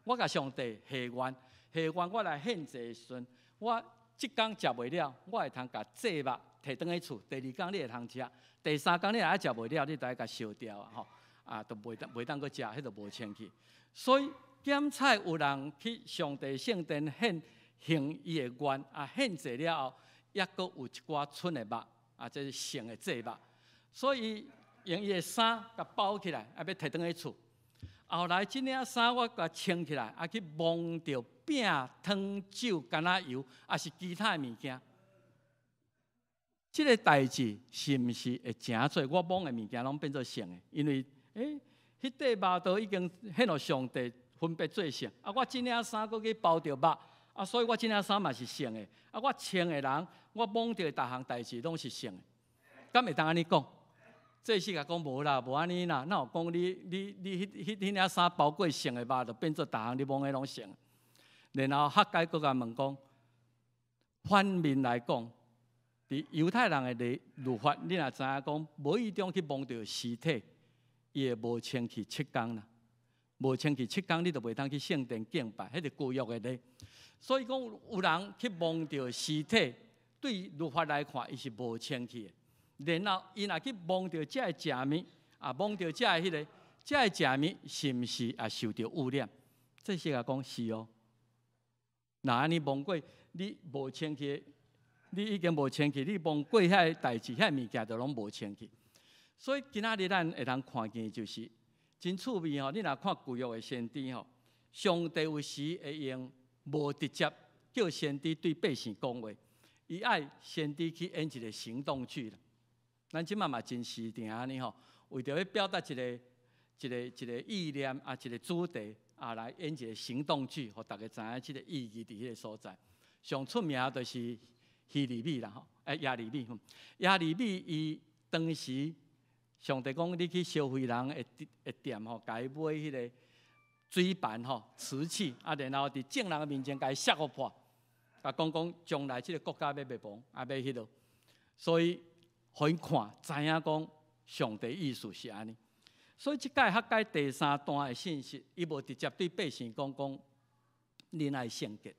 我共上帝許願，許願我來獻祭的時陣，我這工食袂了，我會通共祭肉提轉去厝。第二工你會通食，第三工你若食袂了，你就愛共燒掉啊！吼，啊，就袂當閣食，彼就無清氣。所以檢採有人去上帝聖殿獻行伊的願，啊，獻祭了後，抑閣有一寡賰的肉，啊，這是剩的祭肉。所以用伊的衫共包起來，啊，欲提轉去厝。後來這領衫我共穿起來，啊，去摸著餅、湯、酒、橄欖油，抑是其他的物件。這个代誌是毋是會成做我摸的物件攏變做聖的？因為彼塊肉都已經獻予上帝分別做聖，啊，我這領衫閣去包著肉，啊，所以我這領衫嘛是聖的。啊，我穿的人，我摸著的逐項代誌攏是聖的。敢會當按呢講？祭司共講無啦，無按呢啦。哪有講你彼領衫包過聖的肉，就變做逐項你摸的攏聖？然後哈該閣共問講，反面來講，佇猶太人的律法，你若知影講，無意中去摸著屍體，伊會無清氣七工啦。無清氣七工，你就袂當去聖殿敬拜，彼是舊約的例。所以講，有人去摸著屍體，對律法來看，伊是無清氣的。然後，伊若去摸著這个食物，啊，摸著這个彼个，這个食物是毋是也受著污染？祭司共講是哦。若按呢摸過，你無清氣，你已經無清氣，你摸過遐个代誌，遐个物件就攏無清氣。所以今仔日咱會通看見就是真趣味吼。你若看舊約的先知吼，上帝有時會用無直接叫先知對百姓講話，伊愛先知去演一個行動劇啦。咱這擺嘛真時常按呢吼，為著欲表達一個意念啊，一個主題啊，來演一個行動劇，予大家知影這個意義佇彼个所在。上出名就是希利米啦吼，耶利米，耶利米伊當時上帝講你去消費人的店吼，共伊買彼个水盤吼、瓷器，啊，然後佇眾人的面前共伊摔予破，共講講將來這个國家欲滅亡，啊，欲彼落，所以予𪜶看，知影講上帝意思是按呢。所以這擺哈該第三段的信息，伊無直接對百姓講講，恁愛聖潔。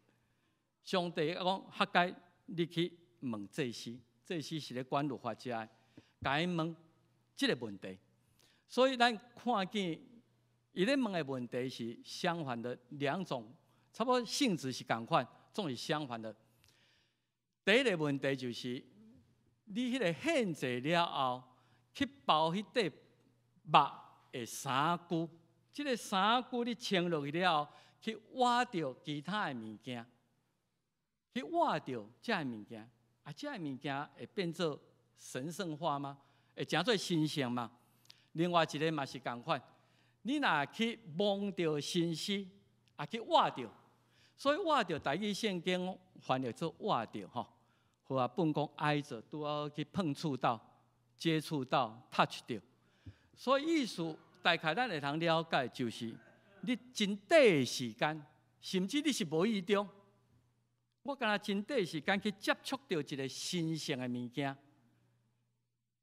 上帝講哈該，你去問祭司，祭司是咧管律法遮的，共𪜶問這个問題。所以咱看見伊咧問的問題是相反的兩種，差不多性質是仝款，總是相反的。第一个問題就是，你彼个獻祭了後，去包彼塊肉的衫褲，這个衫褲你穿落去了後，去倚著其他的物件，去倚著這个物件，啊，這个物件會變做神聖化嗎？會成做神聖嗎？另外一个嘛是仝款，你若去摸著身屍，啊去倚著，所以倚著台語聖經翻譯做倚著吼，和合本講挨著，拄好去碰觸到、接觸到、touch 著。所以意思大概咱會通了解，就是你真短的時間，甚至你是無意中，我敢若真短時間去接觸著一个神聖的物件，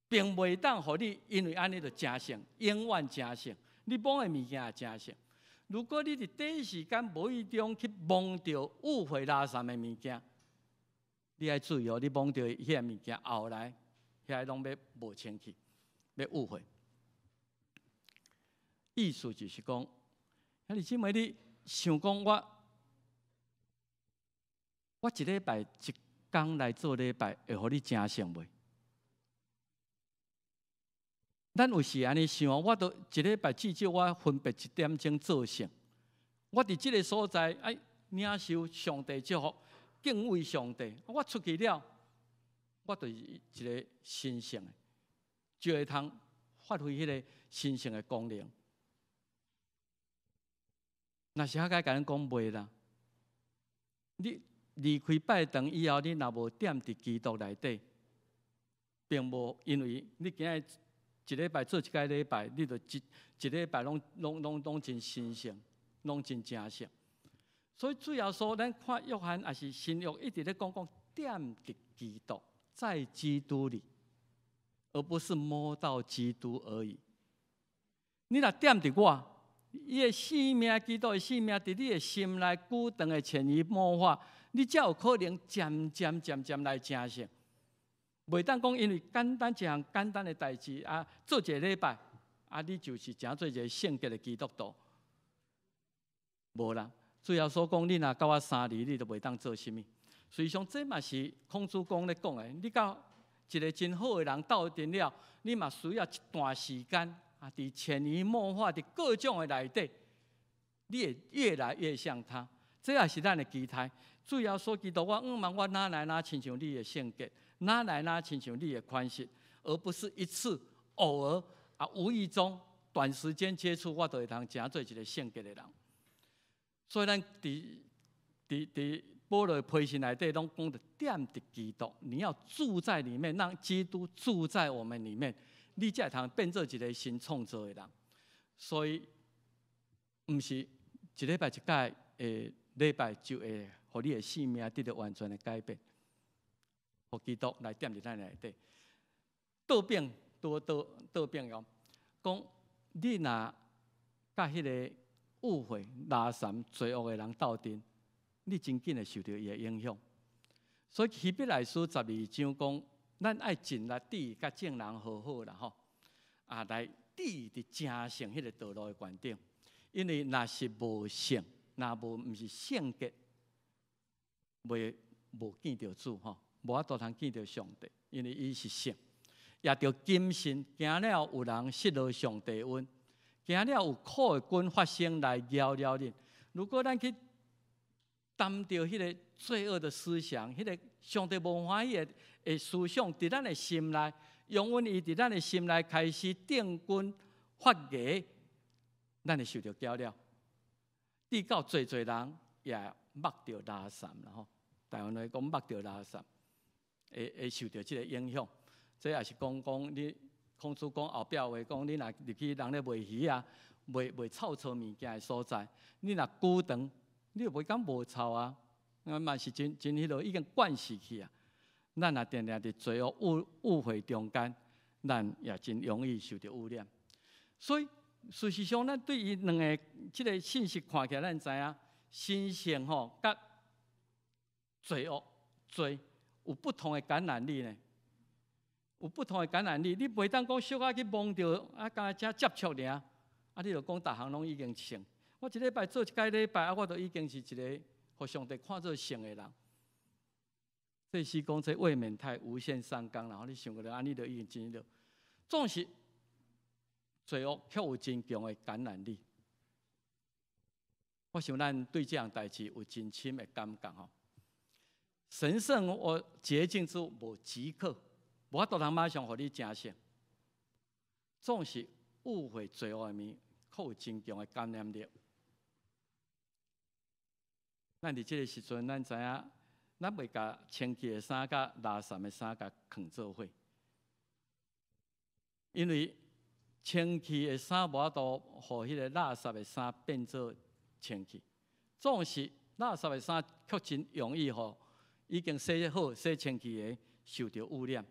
並袂當予你因為按呢就成聖，永遠成聖。你摸的物件也成聖。如果你佇短時間無意中去摸著污穢垃圾的物件，你愛注意哦，你摸著彼个物件，後來遐攏欲無清氣，欲污穢。意思就是講，兄弟姊妹，你想講我一禮拜一工來做禮拜，會予你成聖袂？咱有時按呢想，我都一禮拜至少我分別一點鐘做聖。我佇這个所在，愛領受上帝祝福，敬畏上帝。我出去了，我就是一个神聖的，就會通發揮彼个神聖的功能。若是我共恁講袂啦，你離開拜堂以後，你若無踮佇基督內底，並無因為你今日一禮拜做一擺禮拜，你就一一禮拜攏真神聖，攏真成聖。所以主要說，咱看約翰抑是新約一直咧講講踮佇基督，在基督裡，而不是摸到基督而已。你若踮佇我，伊的生命，基督的生命，佇你的心內久長的潛移默化，你才有可能漸漸漸漸來成聖。袂當講因為簡單一項簡單的代誌啊，做一個禮拜啊，你就是成做一個聖潔的基督徒。無啦，主耶穌講，你若佮我相離，你就袂當做啥物。實際上，這嘛是孔子講咧講的。你佮一個真好的人鬥陣了，你嘛需要一段時間啊，佇潛移默化佇各種的內底，你會越來越像他。這也是咱的期待。主耶穌基督，我向望我哪來哪親像你的性格，哪來哪親像你的款式，而不是一次偶爾啊無意中短時間接觸，我就會通成做一個聖潔的人。所以咱佇保羅批信內底攏講著踮佇基督，你要住在裡面，讓基督住在我們裡面，你才會通變做一個新創造的人。所以，毋是一禮拜一擺的禮拜就會予你的生命得著完全的改變，予基督來踮佇咱內底。倒轉，倒倒倒轉講，講你若佮彼个污穢、垃圾、罪惡的人鬥陣，你真緊會受著伊的影響。所以希伯來書12章講，咱愛盡力致共眾人和好啦吼，啊來致佇成聖彼个道路的懸頂。因為若是無聖，若無毋是聖潔，袂無見著主吼，無法度通見著上帝，因為伊是聖。也著謹慎，驚了有人失落上帝恩，驚了有苦的菌發生來攪擾恁。如果咱去擔著彼个罪惡的思想，彼个上帝無歡喜的思想，佇咱的心內，容允伊佇咱的心內開始定根發芽，咱會受著攪擾。直到濟濟人也目著垃圾啦吼，台灣話講目著垃圾，會受著這个影響。這也是講講你孔子講後壁話講，你若入去人咧賣魚仔、賣臭臭物件的所在，你若久長，你就袂感覺無臭啊，啊嘛是真真彼落已經慣勢去啊。咱若定定佇罪惡污穢中間，咱也真容易受著污染。所以事實上，咱對於兩个這个信息看起來，咱知影神聖吼佮罪惡罪有不同的感染力呢。有不同的感染力，你袂當講小可去摸著啊，敢若才接觸爾，啊，你就講逐項攏已經聖。我一禮拜做一擺禮拜，啊，我就已經是一個予上帝看做聖的人。這是講這未免太無限上綱，然後你想過來，按呢就已經真了。總是罪惡卻有真強的感染力。我想咱對這項代誌有真深的感覺吼。神聖或潔淨之物無即刻。無法度通馬上予你成聖，總是污穢罪惡的物，閣有真強的感染力。咱佇這个時陣，咱知影，咱袂共清氣的衫佮垃圾的衫共囥做伙，因為清氣的衫無法度予彼个垃圾的衫變做清氣，總是垃圾的衫卻真容易予已經洗好、洗清氣的受著污染。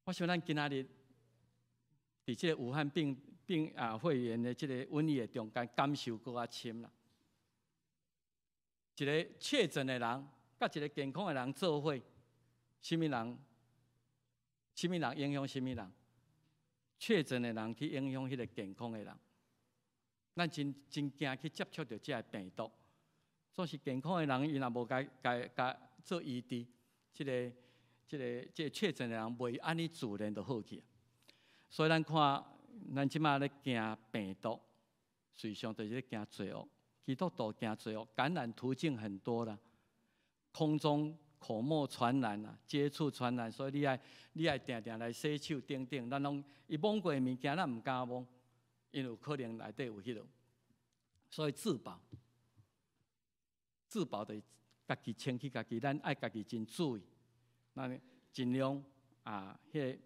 我想咱今仔日佇這个武漢病啊肺炎的這个瘟疫的中間，感受閣較深啦。一个確診的人，佮一个健康的人做伙，啥物人？啥物人影響啥物人？確診的人去影響彼个健康的人。咱真真驚去接觸著這个病毒。總是健康的人，伊若無共共共做醫治，這個確診的人袂按呢自然就好去。所以咱看，咱這馬咧驚病毒，實際上就是咧驚罪惡。基督徒驚罪惡，感染途徑很多啦。空中口沫傳染啊，接觸傳染，所以你愛定定來洗手等等，咱攏伊摸過的物件，咱毋敢摸，因為有可能內底有彼落，所以自保，自保就是家己清氣家己，咱愛家己真注意，咱盡量啊，彼個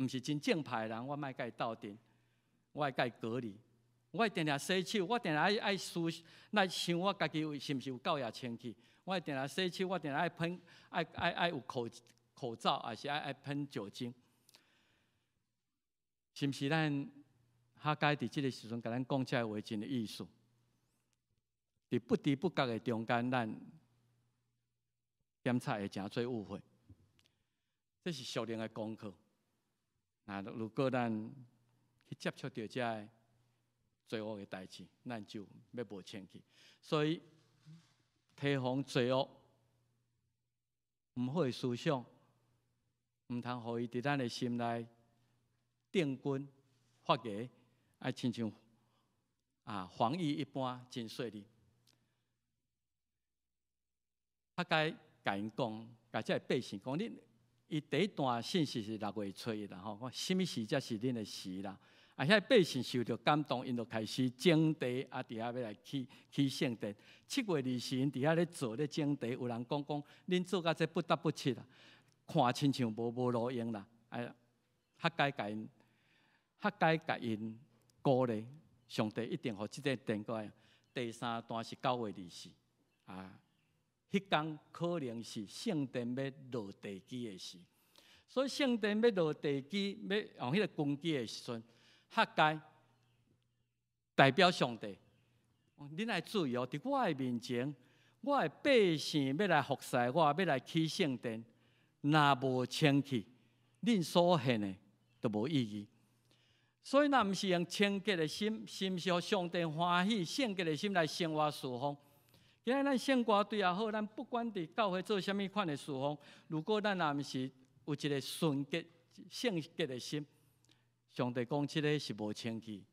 毋是真正派的人，我莫共伊鬥陣，我愛共伊隔離，我會定定洗手，我定定愛思來想我家己有是毋是有夠也清氣。我會定定洗手，我定定愛噴，愛有口罩，還是愛噴酒精？是毋是咱哈該佇這个時陣共咱講這个話真有意思？佇不知不覺的中間，咱檢查會誠濟誤會，這是屬靈的功課。那如果咱去接觸著這个罪惡的代誌，咱就欲無清氣。所以提防罪惡毋好的思想，毋通予伊佇咱的心內定根發芽，愛親像防疫一般真細膩。哈該共𪜶講，共這个百姓講，恁伊第一段信息是6月初一啦吼，講啥物時才是恁的時啦？啊，遐百姓受著感動，𪜶就開始整地，啊，佇遐欲來起起聖殿。7月20，𪜶佇遐咧做咧整地，有人講講，恁做甲這不得不切啦，看親像無路用啦。哎，哈該共𪜶鼓勵，上帝一定予這個殿過來。第三段是9月20，啊，彼工可能是聖殿欲落地基的時，所以聖殿欲落地基，欲用彼個根基的時陣，哈該代表上帝，恁愛注意哦，佇我的面前，我的百姓欲來服侍我，欲來起聖殿，若無清氣，恁所獻的都無意義。所以，若毋是用清潔的心，是毋是予上帝歡喜？聖潔的心來生活侍奉。今仔咱聖歌隊也好，咱不管佇教會做啥物款的侍奉，如果咱若毋是有一個純潔、聖潔的心，上帝講這个是無清氣，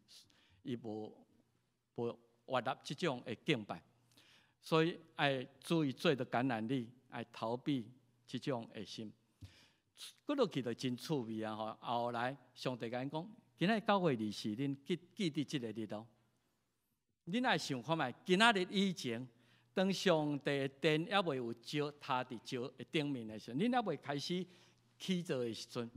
伊無悅納這種的敬拜，所以愛注意罪的感染力，愛逃避這種的心。閣落去就真趣味啊！吼，後來上帝共𪜶講，今仔9月24，恁記記佇這個日哦。恁愛想看覓，今仔日以前，當上帝的殿猶未有石塌佇石的頂面的時陣，恁猶未開始起造的時陣，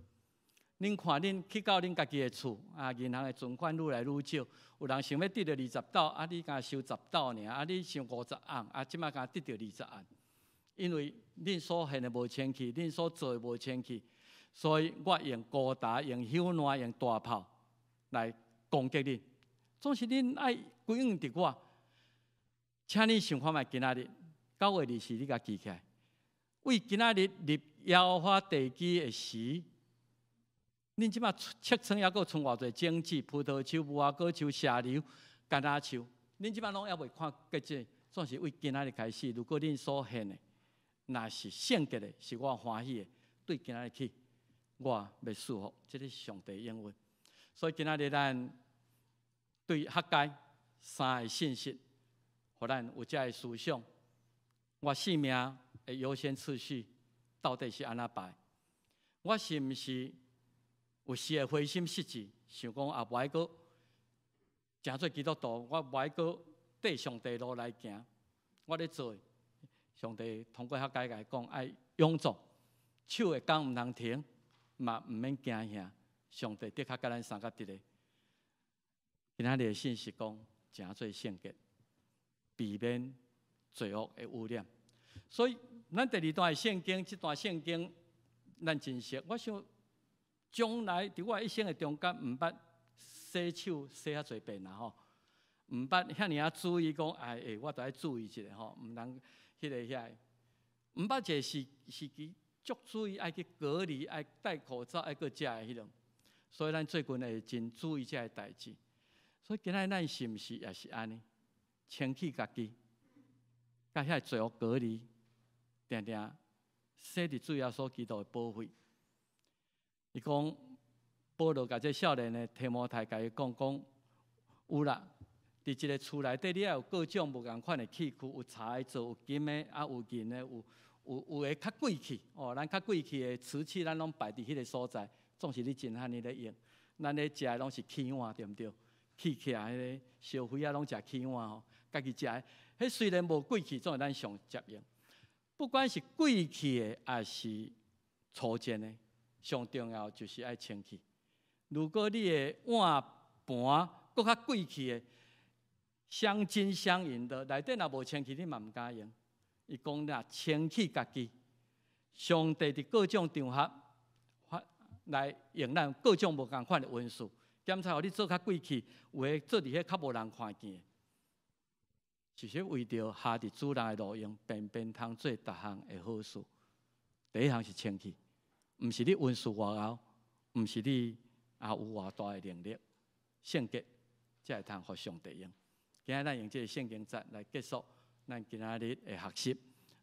恁看恁去到恁家己的厝啊，銀行的存款愈來愈少，有人想欲得著20斗，啊，你敢收10斗爾，啊，你想50甕，啊，這擺敢得著20甕，因為恁所獻的無清氣，恁所做的無清氣，所以我用高達、用響爛、用大炮來攻擊恁。總是恁愛歸向佇我，請恁想看覓今仔日9月24，你共記起來，為今仔日立耶和華地基的時。恁這擺尺倉猶閣賰偌濟種子，葡萄樹、無花果樹、石榴、橄欖樹，恁這擺攏猶未看結果，總是為今仔日開始。如果恁所獻的若是聖潔的，是我歡喜的，對今仔日起，我欲賜福，這个是上帝應允。所以今仔日咱對哈該三个信息，予咱有這个思想。我性命的優先次序到底是按怎排？我是毋是有時會灰心失志，想講啊，無愛閣成做基督徒，我無愛閣綴上帝路來行。我咧做，上帝通過哈該共伊講，愛勇壯，手的工毋通停，嘛毋免驚嚇。上帝的確佮咱相佮佇咧。今仔日的信息講，成做聖潔，避免罪惡的污染。所以，咱第二段的聖經，這段聖經咱真熟。我想，將來佇我一生的中間，毋捌洗手洗遐濟遍啦吼，毋捌遐爾仔注意講，哎欸，我著愛注意一下吼，毋通彼个遐个，毋捌一个時期足注意愛去隔離，愛戴口罩，愛閣遮的彼種，所以咱最近會真注意這个代誌。所以今仔咱是毋是也是按呢？清氣家己，共遐个罪惡隔離，定定洗佇主耶穌基督的寶血。伊講，保羅共這少年的提摩太共伊講講，有啦，佇一个厝內底，你愛有各種無仝款的器具，有柴的做，有金的，啊有銀的，有有的較貴氣哦，咱較貴氣的瓷器，咱攏擺佇彼个所在，總是你真罕咧用。咱咧食的攏是起碗，對毋對？起起來彼个燒飛仔攏食起碗吼，家己食的。彼雖然無貴氣，總是咱上捷用。不管是貴氣的，抑是粗賤的，上重要就是愛清氣。如果你的碗盤閣較貴氣的，鑲金鑲銀的，內底若無清氣，你嘛毋敢用。伊講若清氣家己，上帝佇各種場合來用咱各種無仝款的恩賜，檢查予你做較貴氣，有的做佇彼較無人看見的，就是為著下佇主人的路用，便便通做逐項的好事。第一項是清氣，毋是你恩賜偌厚，毋是你也有偌大的能力，聖潔才會通予上帝用。今仔咱用這个聖經節來結束咱今仔日的學習。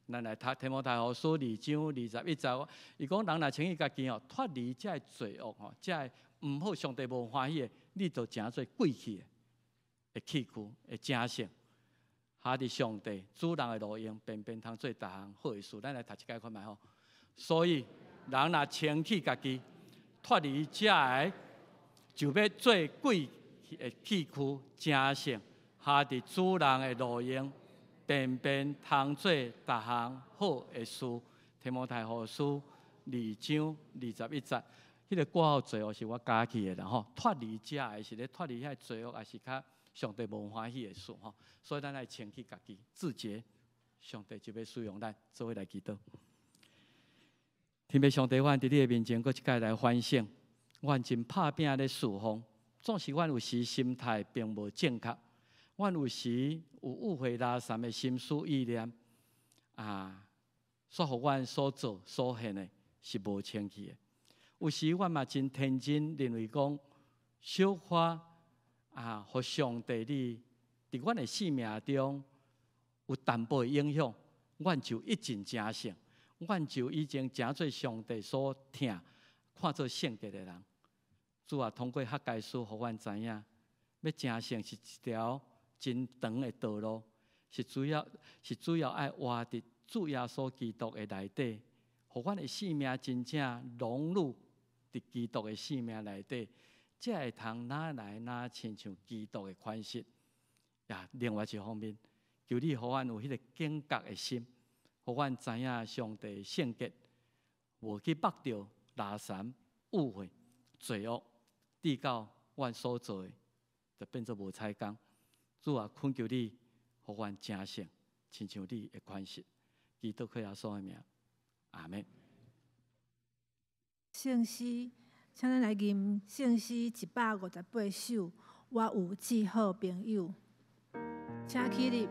咱來讀提摩太後書二章21節，伊講人若清氣家己吼，脫離這个罪惡吼，這个毋好上帝無歡喜的，你就成做貴氣的器具，會成聖。下佇上帝主人的路用，便便通做逐項好的事。咱來讀一擺看覓吼。所以人若清氣家己，脫離這个，就欲做貴氣的器具，成聖。下佇主人的路用，便便通做逐項好的事。提摩太後書二章21節，彼个括號罪惡是我加去的啦吼。脫離這个是咧脫離遐个罪惡，抑是較上帝無歡喜的事吼。所以咱愛清氣家己，自潔，上帝就欲使用咱，做伙來祈禱。天父上帝，阮佇你的面前，閣一擺來反省，阮真拍拚咧事奉，總是阮有時心態並無正確。阮有時有誤會拉三的心思意念，啊，煞予阮所做所獻的是無清氣的。有時阮嘛真天真，認為講小可啊，予上帝你佇阮的生命中有淡薄的影響，阮就已經成聖，阮就已經成做上帝所疼、看做聖潔的人。主啊，通過學該書，予阮知影，欲成聖是一條真長的道路，是主要愛活佇主耶穌基督的內底，予阮的生命真正融入佇基督的生命內底，才會通哪來哪親像基督的款式。呀，另外一方面，求你予阮有彼个警覺的心，予阮知影上帝的聖潔，無去縛著垃圾、誤會、罪惡，直到阮所做的就變做無彩工。主啊，懇求你，予阮成聖，親像你的款式。基督靠耶穌的名，阿們。聖詩，請咱來吟聖詩158首。我有至好朋友，請起立。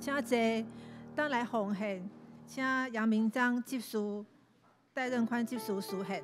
請坐，等來奉獻，請楊明章執事、戴任寬執事司獻。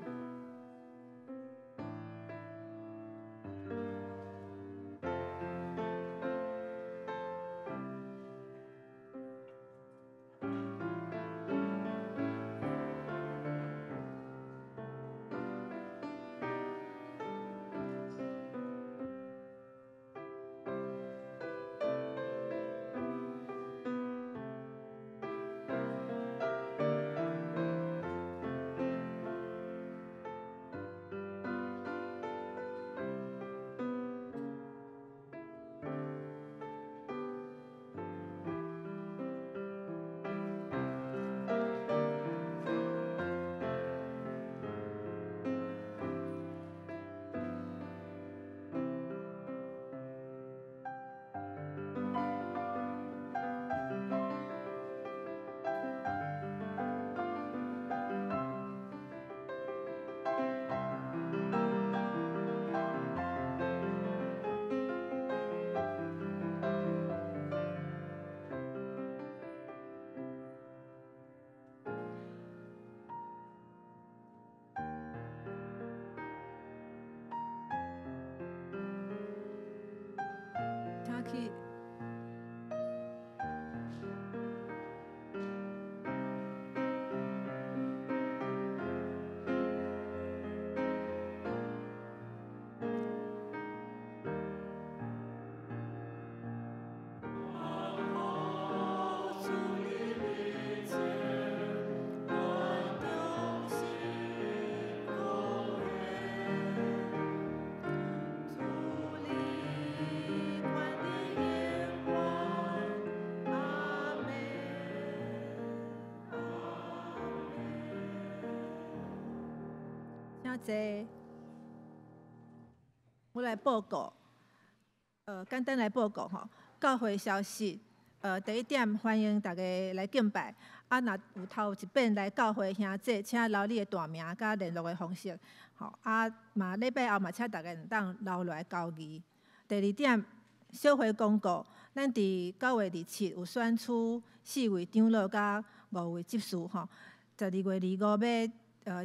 請去。請坐，我來報告，簡單來報告吼，教會消息。第一點，歡迎大家來敬拜。啊，若有頭一遍來教會兄姊，請留你的大名佮聯絡的方式。吼，啊，嘛禮拜後嘛，請大家會當留落來交誼。第二點，小會公告，咱佇9月27有選出四位長老佮五位執事吼，12月25欲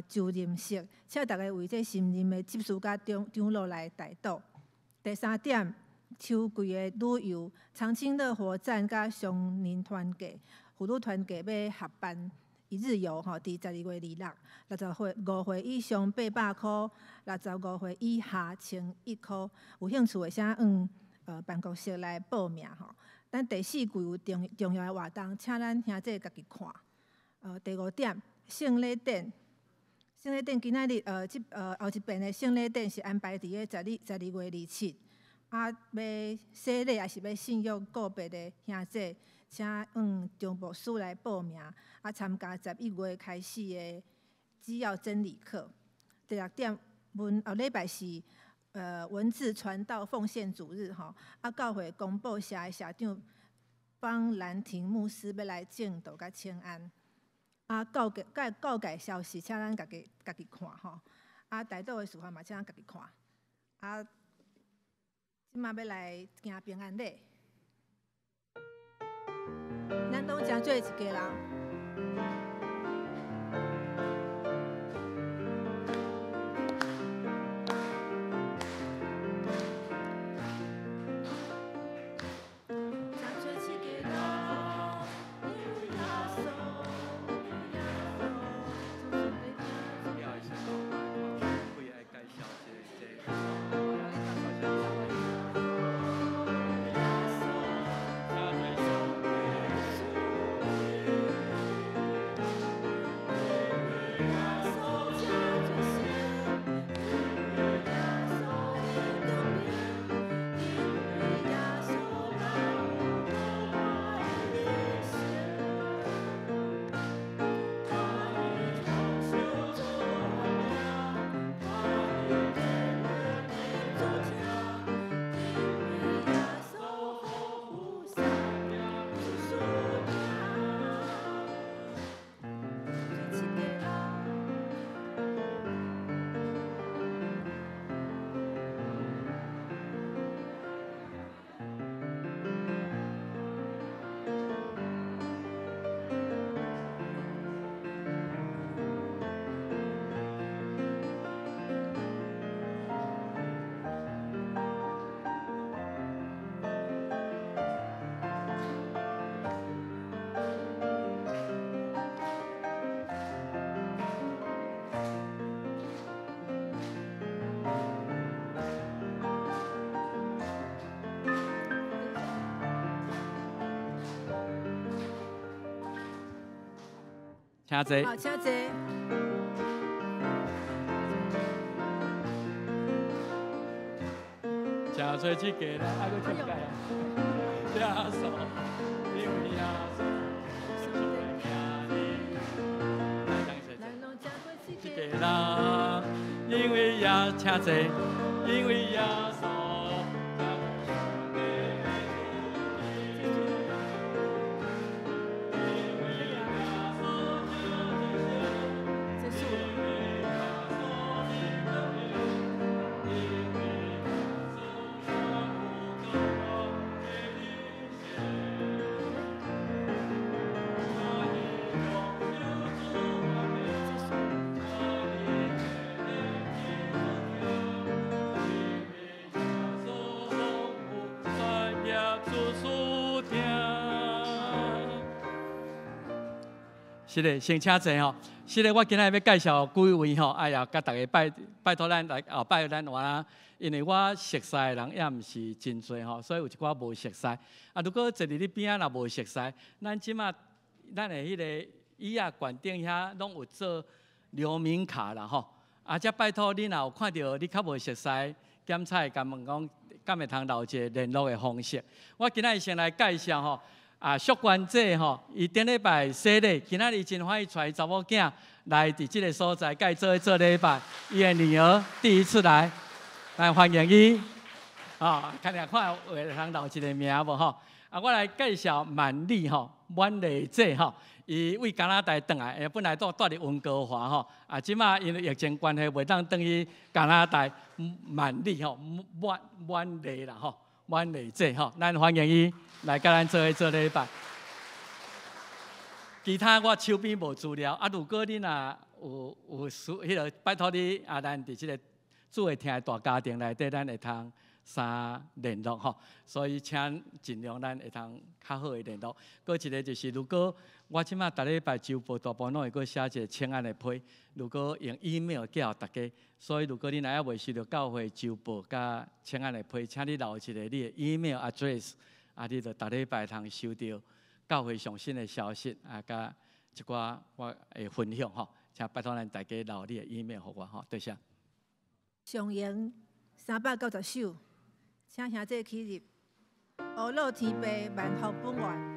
就任式，請大家為這新任的執事佮長老來代禱。第三點，秋季的旅遊，長青樂活站佮松林團計、婦女團計欲合辦一日遊吼，佇12月26，65歲以上800箍，65歲以下1100箍。有興趣的，請往辦公室來報名吼。咱第四季有重要的活動，請咱兄姊家己看。第五點，聖禮典。聖禮典今仔日這後一遍的聖禮典是安排佇咧12月27。啊，欲洗禮抑是欲信仰告別的兄姊，請往張牧師來報名，啊，參加11月開始的基要真理課。第六點，後禮拜是文字傳道奉獻主日吼，啊，教會公布社的社長方蘭亭牧師欲來證道佮請安。啊，教界消息，請咱家己看吼。啊，代禱的事項嘛，請咱家己看。啊，這馬欲來行平安禮，咱攏誠做一家人。主請坐。好，請坐。請坐這個啦，愛閣唱解啊。耶穌，因為耶穌，上帝的名字。咱攏食過這這個個人，因為耶，請坐，因為耶穌。結束了。結束。是的，先請坐吼。是的，我今仔日欲介紹幾位吼，哎呀，佮大家拜拜託咱來後擺咱換啦，因為我熟似的人也毋是真濟吼，所以有一寡無熟似。啊，如果坐佇你邊仔若無熟似，咱這馬咱的彼个椅仔懸頂遐攏有做留名卡啦吼。啊，這拜託你若有看著你較無熟似，檢查共問講，敢會通留一個聯絡的方式。我今仔日先來介紹吼。啊，淑娟姐吼，伊頂禮拜洗禮，今仔日真歡喜帶伊查某囝來佇這个所在，佮伊做伙做禮拜。伊的女兒第一次來，來歡迎伊。啊，看下看有會通留一个名無吼？啊，我來介紹曼麗吼，滿麗姐吼，伊為加拿大轉來，伊本來住佇溫哥華吼，啊，這馬因為疫情關係，袂當轉去加拿大。曼麗吼，滿滿麗啦吼，滿麗姐吼，咱歡迎伊來佮咱做伙做禮拜。其他我手邊無資料，啊，如果你若有需，彼个拜託你啊，咱佇這个主會廳的大家庭內底，咱會通三聯絡吼，所以請盡量咱會通較好的聯絡。閣一个就是，如果我這馬逐禮拜週報大部分攏會閣寫一个請安的批，如果用 email 寄予大家，所以如果你若猶未收著教會週報佮請安的批，請你留一个你的 email address，啊，你就逐禮拜通收著教會上新的消息啊，佮一寡我的分享吼，請拜託咱大家留你的 email 予我吼，多謝。上詠390首，請兄弟起立。阿樂天父萬福本願。